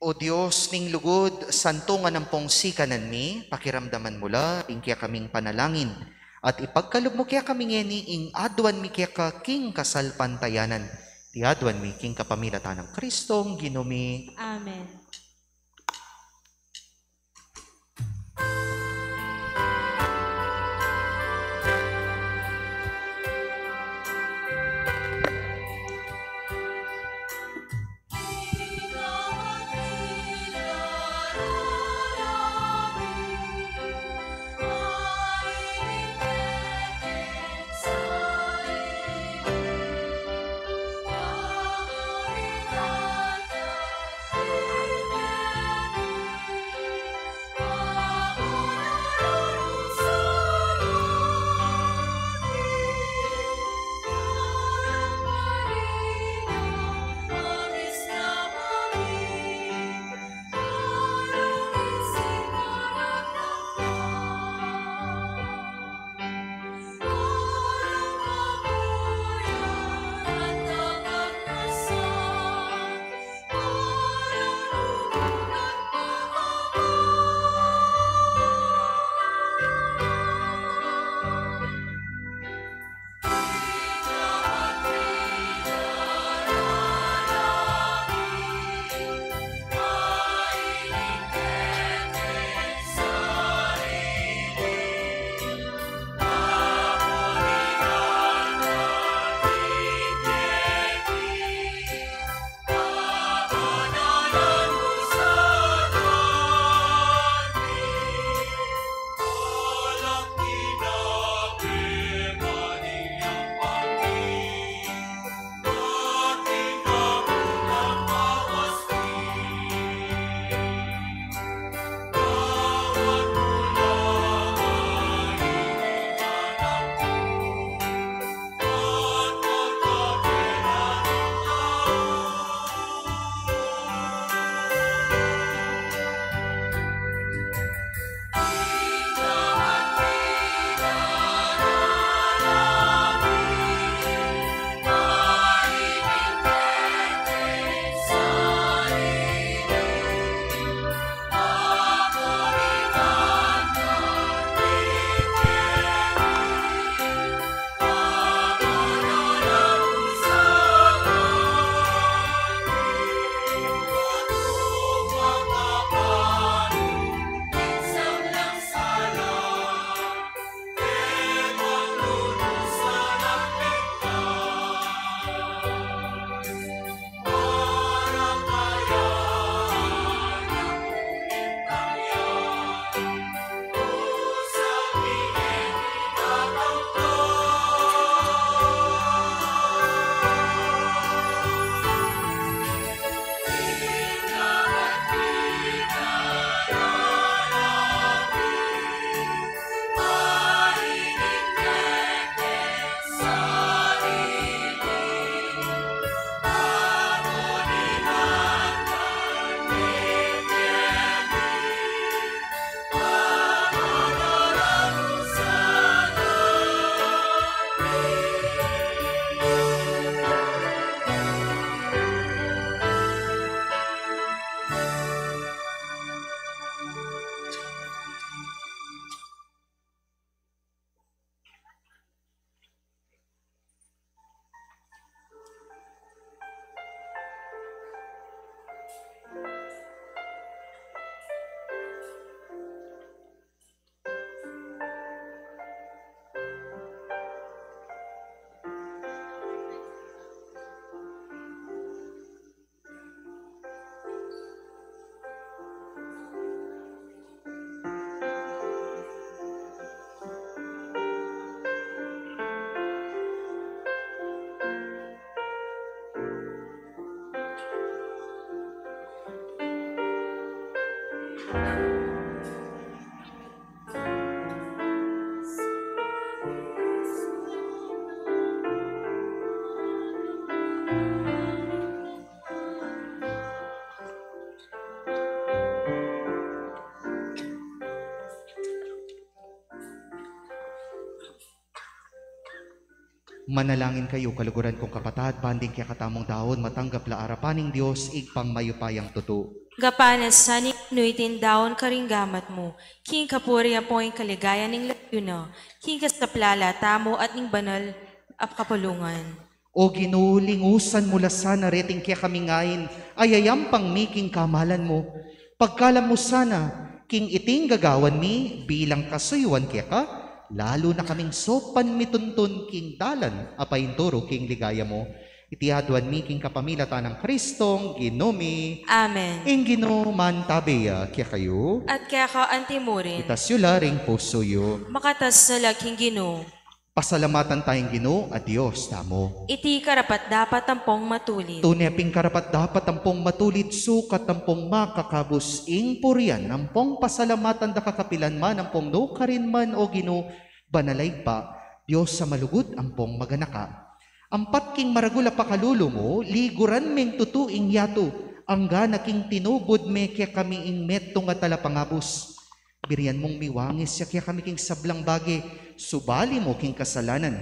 O Dios ning lugud, santungan ampong sikanan mi, pakiramdaman mu la ing kekaming panalangin, at ipagkalub mu kekami ngeni ing aduan mi keka king kasalpantayanan. Iti aduan mi king kapamilatan nang Kristong Ginu mi. Amen. Manalangin kayu, kaluguran kung kapatad, ban ding kekatamung daun matanggap la arapan ning Dios Ibpang mayupayang tutu. Gapan na sa ning nuitin daun karing gamat mu, king kapurian ampong ing kaligayan ning lagyu na, king kasaplalan tamu at ning banal a kapulungan. O Ginu, lingusan mu la sana reting kekaming ain a yayampang mi king kamalan mu. Pagkalam mu sana, king iting gagawan mi bilang kasuyuan keka, lalu na kaming saupan mituntun king dalan a painturu king ligaya mu. Iti aduan mi king kapamilatan nang Kristong Ginu mi. Amen. Ing Ginu mantabe ya kekayu. At keka anti mu rin. Itas yu la ring pusu yu. Makatas na la king Ginu. Pasalamatan taya ing Ginu a Dios tamu. Iti karapat-dapat ampong matulid. Tune pin karapat-dapat ampong matulid, sukat ampong makakabus ing purian ampong pasalamatan da ka kapilan man ampong nukarin man, O Ginu, banal a Ibpa, Dios a malugud ampong maganaka. Ampat king maragul a pakalulu mu, liguran meng tutu ing yatu, anggana king tinubud me kekami ing metung a talapangabus. Birian mung miwangis ya kekami king sablang bage, subali mu king kasalanan.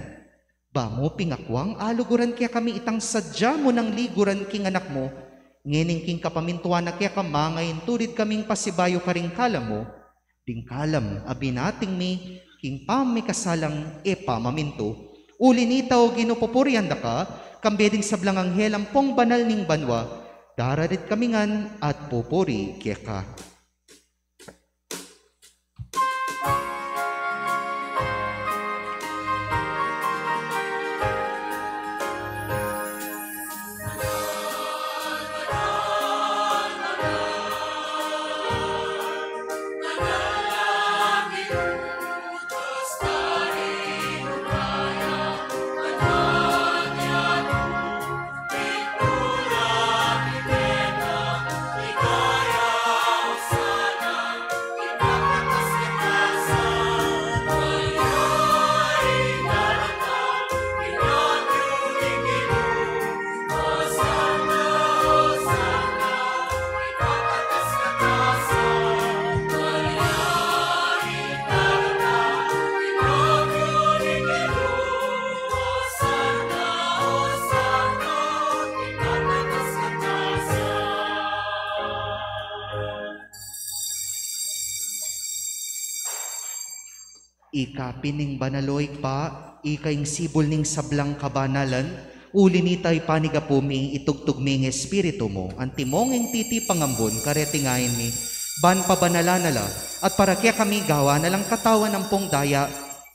Ba mu pingakuang aluguran kekami itang sadya mu nang liguran king Anak mu, ngening king kapamintuan na keka mangaintulid kaming pasibayu karing kalam mu, ding kalam a binating mi king pamikasalang e pamamintu. Uli nita, O Ginu, pupurian da ka, kambe ding sablang anghel ampong banal ning banua, dararit kami ngan at pupuri keka. Ika pin ing banal, O Ibpa, ika ing sibul ning sablang kabanalan, uli nita ipanyawad mi, itubud mi ing Espiritu mu, antimong ing titipang ambun kareting ain mi, ban pabanalan na la, at para kekami gawan na lang katawan ampong daya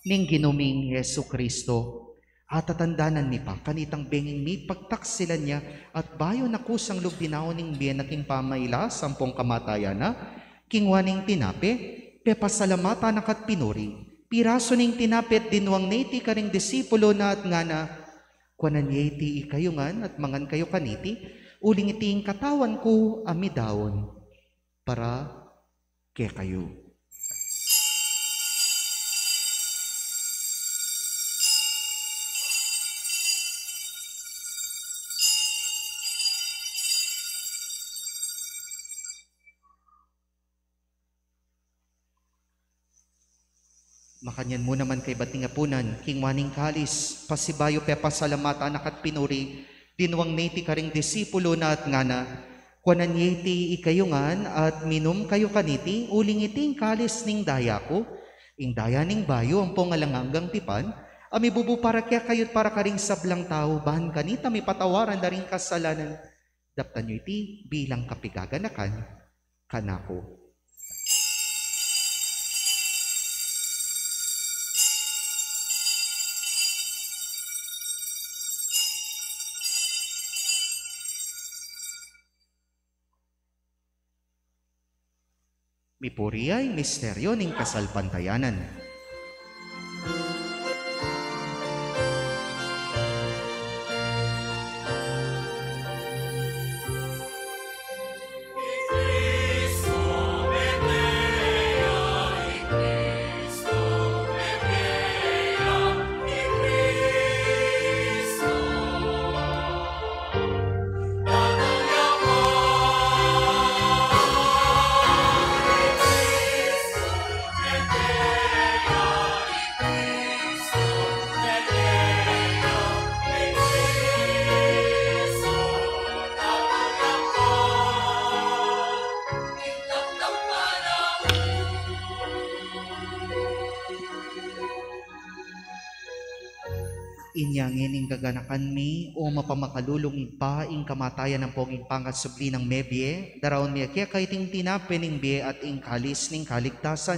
ning Ginu ming Jesucristo. Atatandanan mi pa kanitang bengi ing mipagtaksilan ya, at bayu na kusang lub dinaun ing bie na king pamailas ampong kamatayan na, kingwa ne ing tinape, pepasalamatan na ka't pinuri, pirasu ne ing tinape at dinwang ne iti karing disipulu na at ngana: Kuanan ye iti ikayu ngan at mangan kayu kaniti, uling iti ing katawan ku a midaun para kekayu. Makanyan mu naman kaybat ning apunan, kingwa ne ing kalis, pasibayu pepasalamatan na ka't pinuri, dinwang ne iti karing disipulu na at ngana: Kuanan ye iti ikayu ngan at minum kayu kaniti, uling iti ing kalis ning daya ku, ing daya ning bayu ampong alang anggang tipan, a mibubu para kekayu at para karing sablang tau, ban kanita mipatawaran da ring kasalanan. Daptan yu iti bilang kapigaganakan kanaku. Mipuri ya ing misteryu ning kasalpantayanan. Inya ngeni gaganakan mi, o mapamakalulung Ibpa, ing kamatayan ampong ing pangasubli nang mebie, daraun mi keka iting tinape ning bie at ing kalis ning kaligtasan.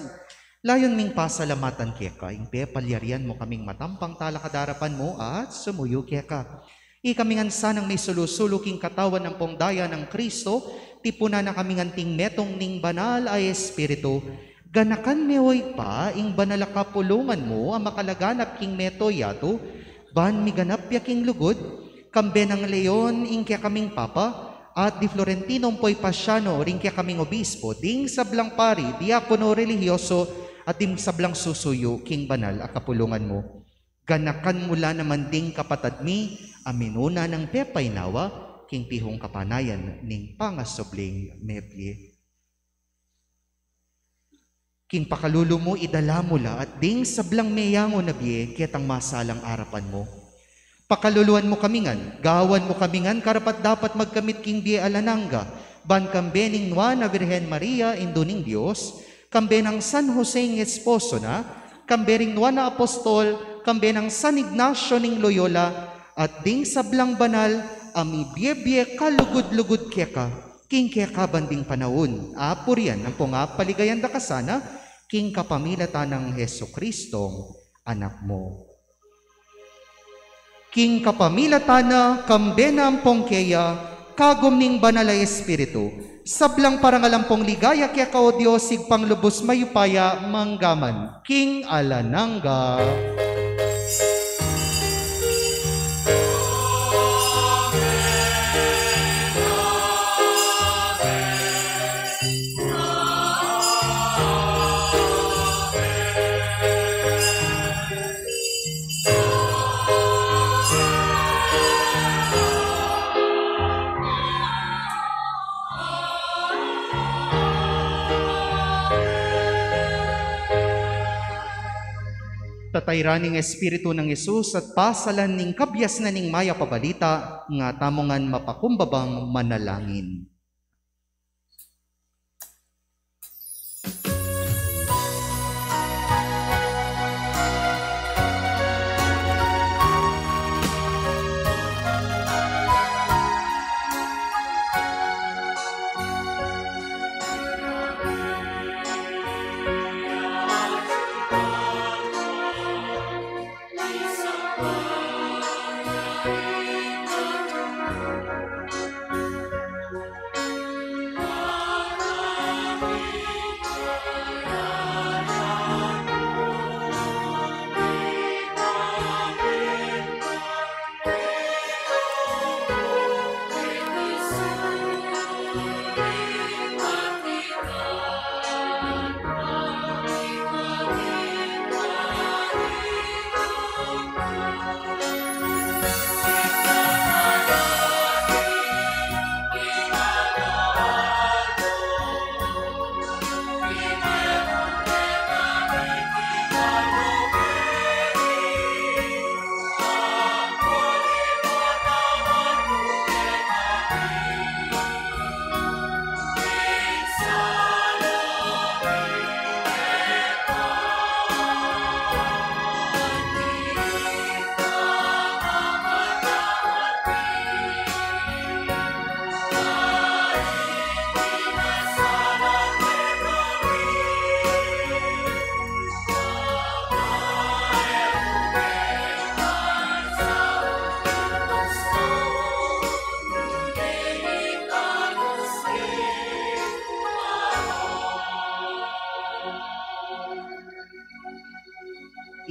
Layun ming pasalamatan keka ing pepalyarian mu kaming matampang talakad king arapan mu at sumuyu keka. Ikami ngan sanang misulu-sulu king katawan ampong daya nang Kristo, tipunan na kami ngan king metung ning Banal a Espiritu. Ganakan me, o Ibpa, ing banal a kapulungan mu a makalaganap king mabilug a yatu, ban miganap ya king lugud, kambe nang Leon ing kekaming Papa, at di Florentino ampo i Pasiano ring kekaming Obispo, ding sablang pari, diakono, relihiyoso, at ding sablang susuyu king banal a kapulungan mu. Ganakan mu la naman ding kapatad mi a minuna nang pepainawa king pihung kapanayan ning pangasubling mebie. King pakalulu mu, idala mu la at ding sablang meyangu na bie ketang masalang arapan mu. Pakaluluan mu kami ngan, gawan mu kami ngan karapat-dapat magkamit king bie alang angga, ban kambe ning Nuan a Virgen Maria, Indu ning Dios, kambe nang San Jose ing esposo na, kambe ring Nuan a Apostol, kambe nang San Ignacio ning Loyola, at ding sablang banal a mibie-bie kalugud-lugud keka king kekaban ding panaun, apurian ampong apaligayan da ka sana, king kapamilatan nang Jesucristong Anak mu. King kapamilatan na, kambe na ampong keya, kagum ning Banal a Espiritu, sablang parangal ampong ligaya keka, o Dios, Ibpang lubus mayupaya, mangga man king alang angga. Tatayran ning Espiritu nang Jesus at pasalan ning kabiasnan ning Mayap a Balita, nga tamu ngan mapakumbabang manalangin.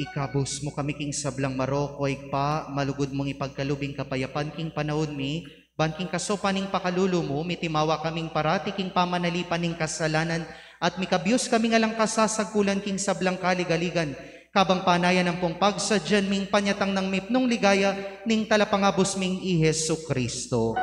Ikabus mu kami king sablang marok, o Ibpa, malugud mung ipagkalub ing kapayapan king panaun mi, ban king kasaupan ning pakalulu mu, mitimawa kaming parati king pamanalipan ning kasalanan, at mikabius kami ngan lang kasasagkulan king sablang kaligaligan, kabang panayan ampong pagsadyan ming panyatang nang mipnung ligaya ning Talapangabus ming i Jesucristo.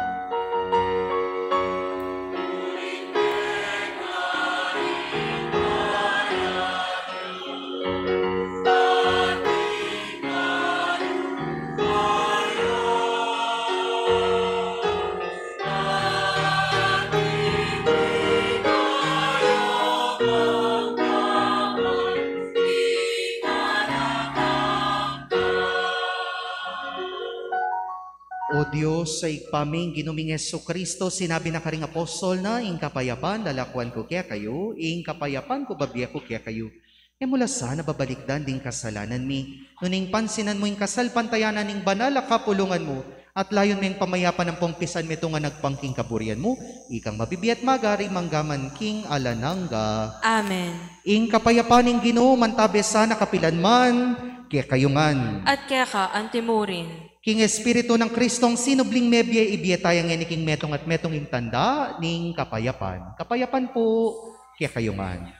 Ibpa mi, ing Ginu ming Jesucristo, sinabi na karing apostol na, "Ing kapayapan lalakuan ku kekayu, ing kapayapan ku babie ku kekayu." E mu la sana babalikdan ding kasalanan mi, nune ing pansinan mu ing kasalpantayanan ning banal a kapulungan mu, at layun me ing pamayapan ampong pisan metung a nagpang king kaburian mu, ikang mabibie at magari mangga man king alang angga. Amen. Ing kapayapan ning Ginu mantabe sana kapilan man kekayu ngan. At keka antimurin. King Espiritu nang Kristong sinubling mebie, ibie taya ngeni king metung at metung ing tanda ning kapayapan. Kapayapan pu kekayu ngan.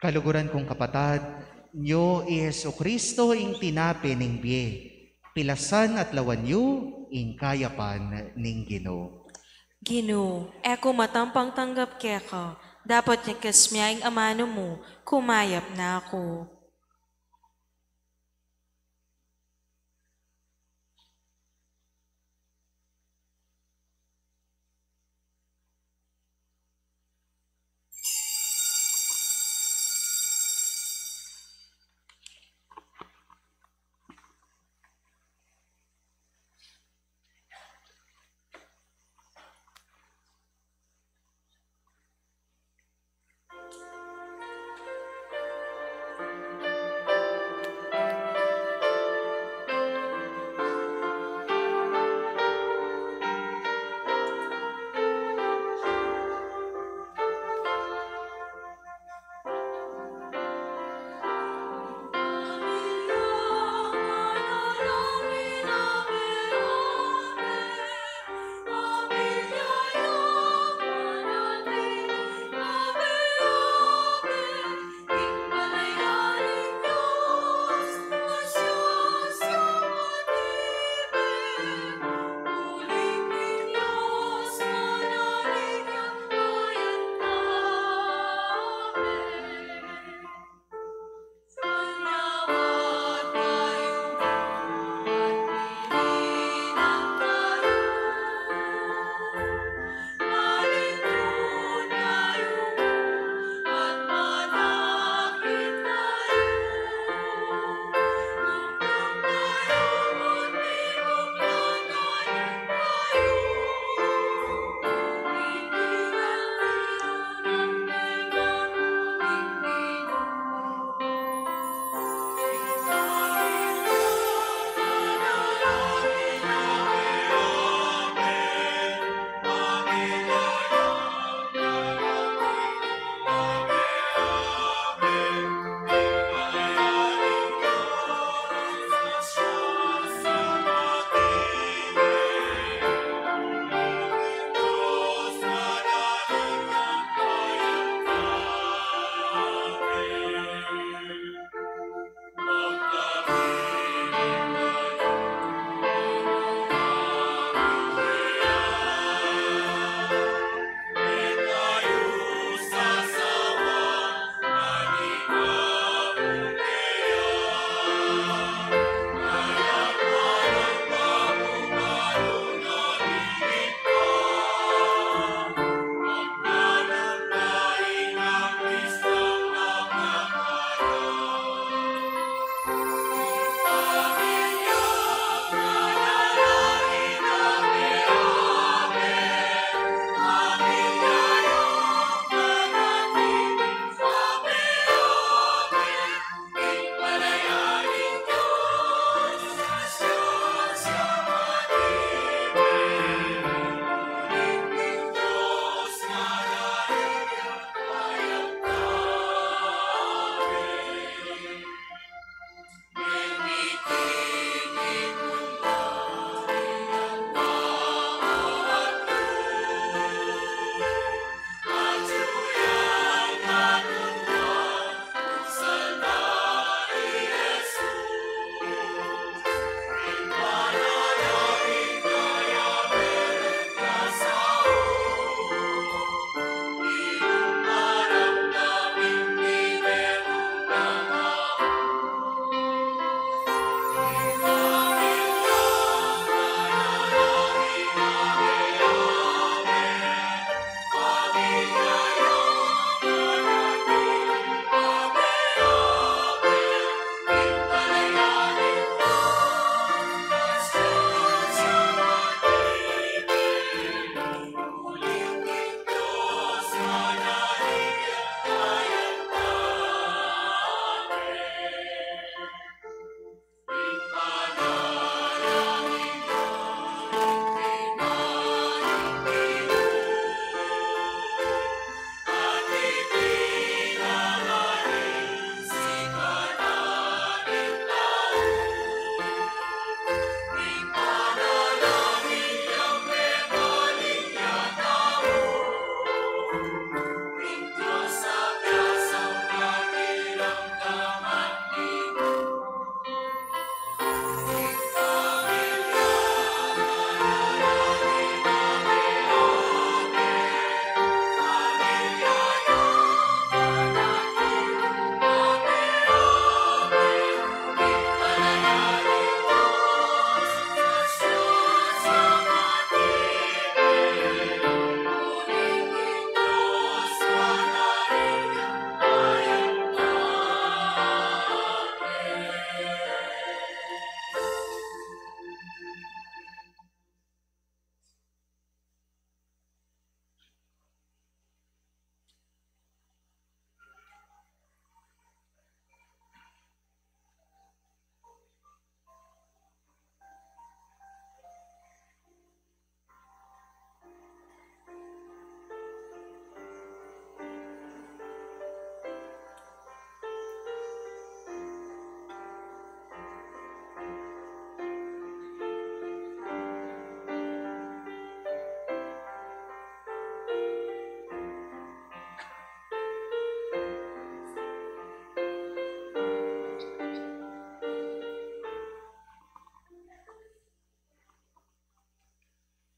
Kaluguran kung kapatad, nyo i Jesucristo ing tinape ning bie. Pilasan at lawan yu ing kayapan ning Ginu. Ginu, e ku matampang tanggap keka, dapot nyekas mya ing amanu mu, kumayap na ku.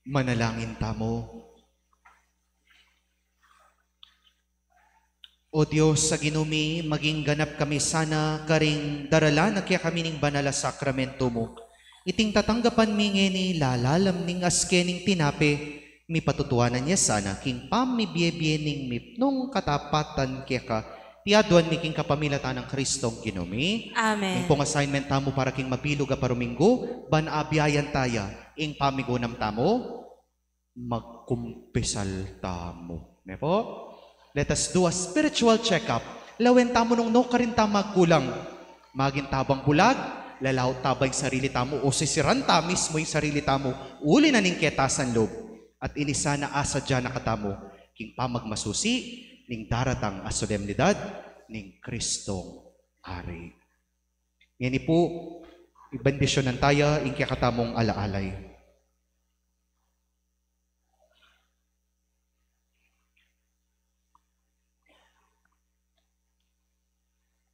Manalangin tamu. O Dios a Ginu mi, maging ganap kami sana karing daralan na kekami ning banal a sakramentu mu. Iting tatanggapan mi ngeni lalalam ning aske ning tinape, mipatutuanan ya sana king pamibie-bie ning mipnung katapatan keka, ti aduan mi king kapamilatan nang Kristong Ginu mi. Amen. Ing pung assignment tamu para king mabilug a paruminggu, ban abiayan taya ing pamigunam tamu, magkumpisal tamu. Ne pu? Let us do a spiritual check-up. Lawen tamu nung nukarin tamu magkulang. Maging tabang bulag, lalaut ta ba ing sarili tamu, o sisiran ta mismu ing sarili tamu, uli na ning ketasan lub. At ini sana asadya na katamu king pamagmasusi ning daratang a solemnidad ning Kristong Ari. Ngeni pu, ibendisyonan taya ing kekatamung alaalay.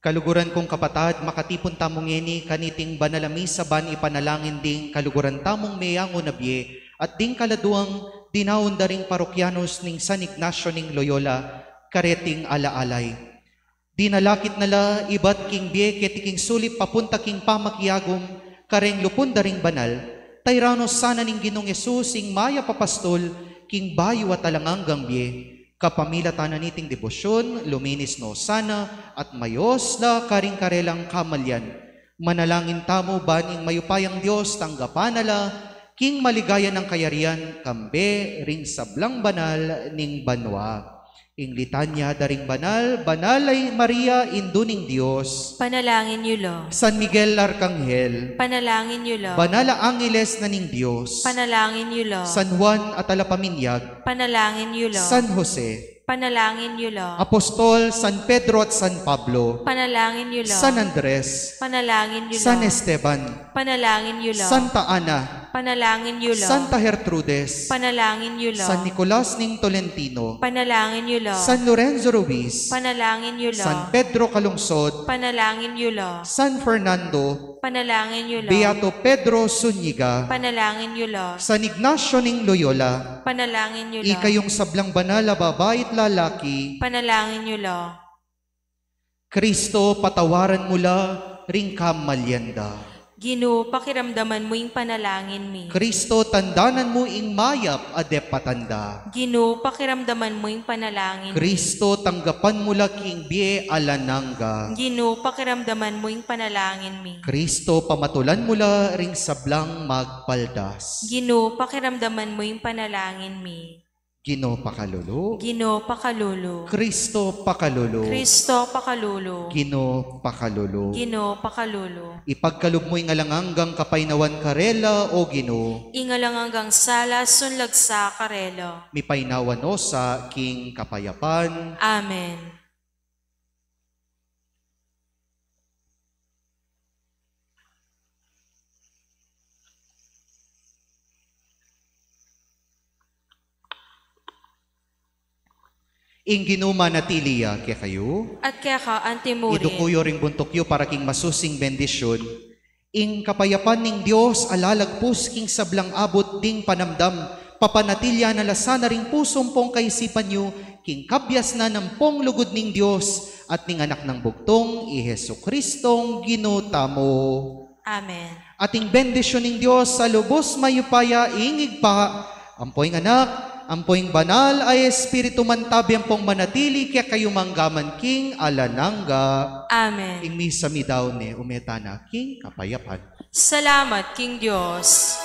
Kaluguran kung kapatad, makatipun tamu ngeni kaniting banal a misa ban ipanalangin ding kaluguran tamung meyangu na bie at ding kaladuang dinaun da ring parokyanos ning San Ignacio ning Loyola kareting alaalay. Dinalakit na la ibat king bie keti king sulip papunta king pamakiagum kareng lupun da ring banal, tayran no sana ning Ginung Jesus ing mayap a pastul king bayu at alang anggang bie. Kapamilatan na niting debosyun, luminis no sana at mayos la karing karelang kamalian. Manalangin tamu ban ing mayupayang Dios tanggapan na la king maligaya nang kayarian kambe ring sablang banal ning banua. Ing litanya da ring banal. Banal a Maria, Indu ning Dios. Panalangin yu la. San Miguel Arkanghel. Panalangin yu la. Banal a angeles na ning Dios. Panalangin yu la. San Juan a Talapaminyag. Panalangin yu la. San Jose. Panalangin yu la. Apostol San Pedro at San Pablo. Panalangin yu la. San Andres. Panalangin yu la. San Esteban. Panalangin yu la. Santa Ana. Panalangin yu la. Santa Gertrudes. Panalangin yu la. San Nicolas ning Tolentino. Panalangin yu la. San Lorenzo Ruiz. Panalangin yu la. San Pedro Calungsod. Panalangin yu la. San Fernando. Panalangin yu la. Beato Pedro Zuniga. Panalangin yu la. San Ignacio ning Loyola. Panalangin yu la. Ikayung sablang banal a babai at lalaki. Panalangin yu la. Kristo, patawaran mu la ring kamalian da. Ginu, pakiramdaman mu ing panalangin mi. Kristo, tandanan mu ing mayap a depatan da. Ginu, pakiramdaman mu ing panalangin mi. Kristo, tanggapan mu la king bie alang angga. Ginu, pakiramdaman mu ing panalangin mi. Kristo, pamatulan mu la ring sablang magpaldas. Ginu, pakiramdaman mu ing panalangin mi. Ginu, pakalulu. Ginu, pakalulu. Kristo, pakalulu. Kristo, pakalulu. Ginu, pakalulu. Ginu, pakalulu. Ipagkalub mu ing alang anggang kapaynawan karela, O Ginu. Ing alang anggang sala sunlag sa karela. Mipaynawa no sa king kapayapan. Amen. Ing Ginu manatili ya kekayu. At keka antimurin. Iduku yu ring buntuk yu para king masusing bendisyun. Ing kapayapan ning Dios a lalagpus king sablang abut ding panamdam, papanatilian na la sana ring pusu ampong kaisipan yu king kabiasnan ampong lugud ning Dios at ning Anak nang Bugtung, i Jesucristong Ginu tamu. Amen. At ing bendisyun ning Dios a lubus mayupaya, ing Ibpa, ampo ing Anak, ampo ing Banal a Espiritu, mantabi ampong manatili kekayu mangga man king alang angga. Amen. Ing misa midaun ne, ume tana king kapayapan. Salamat king Dios.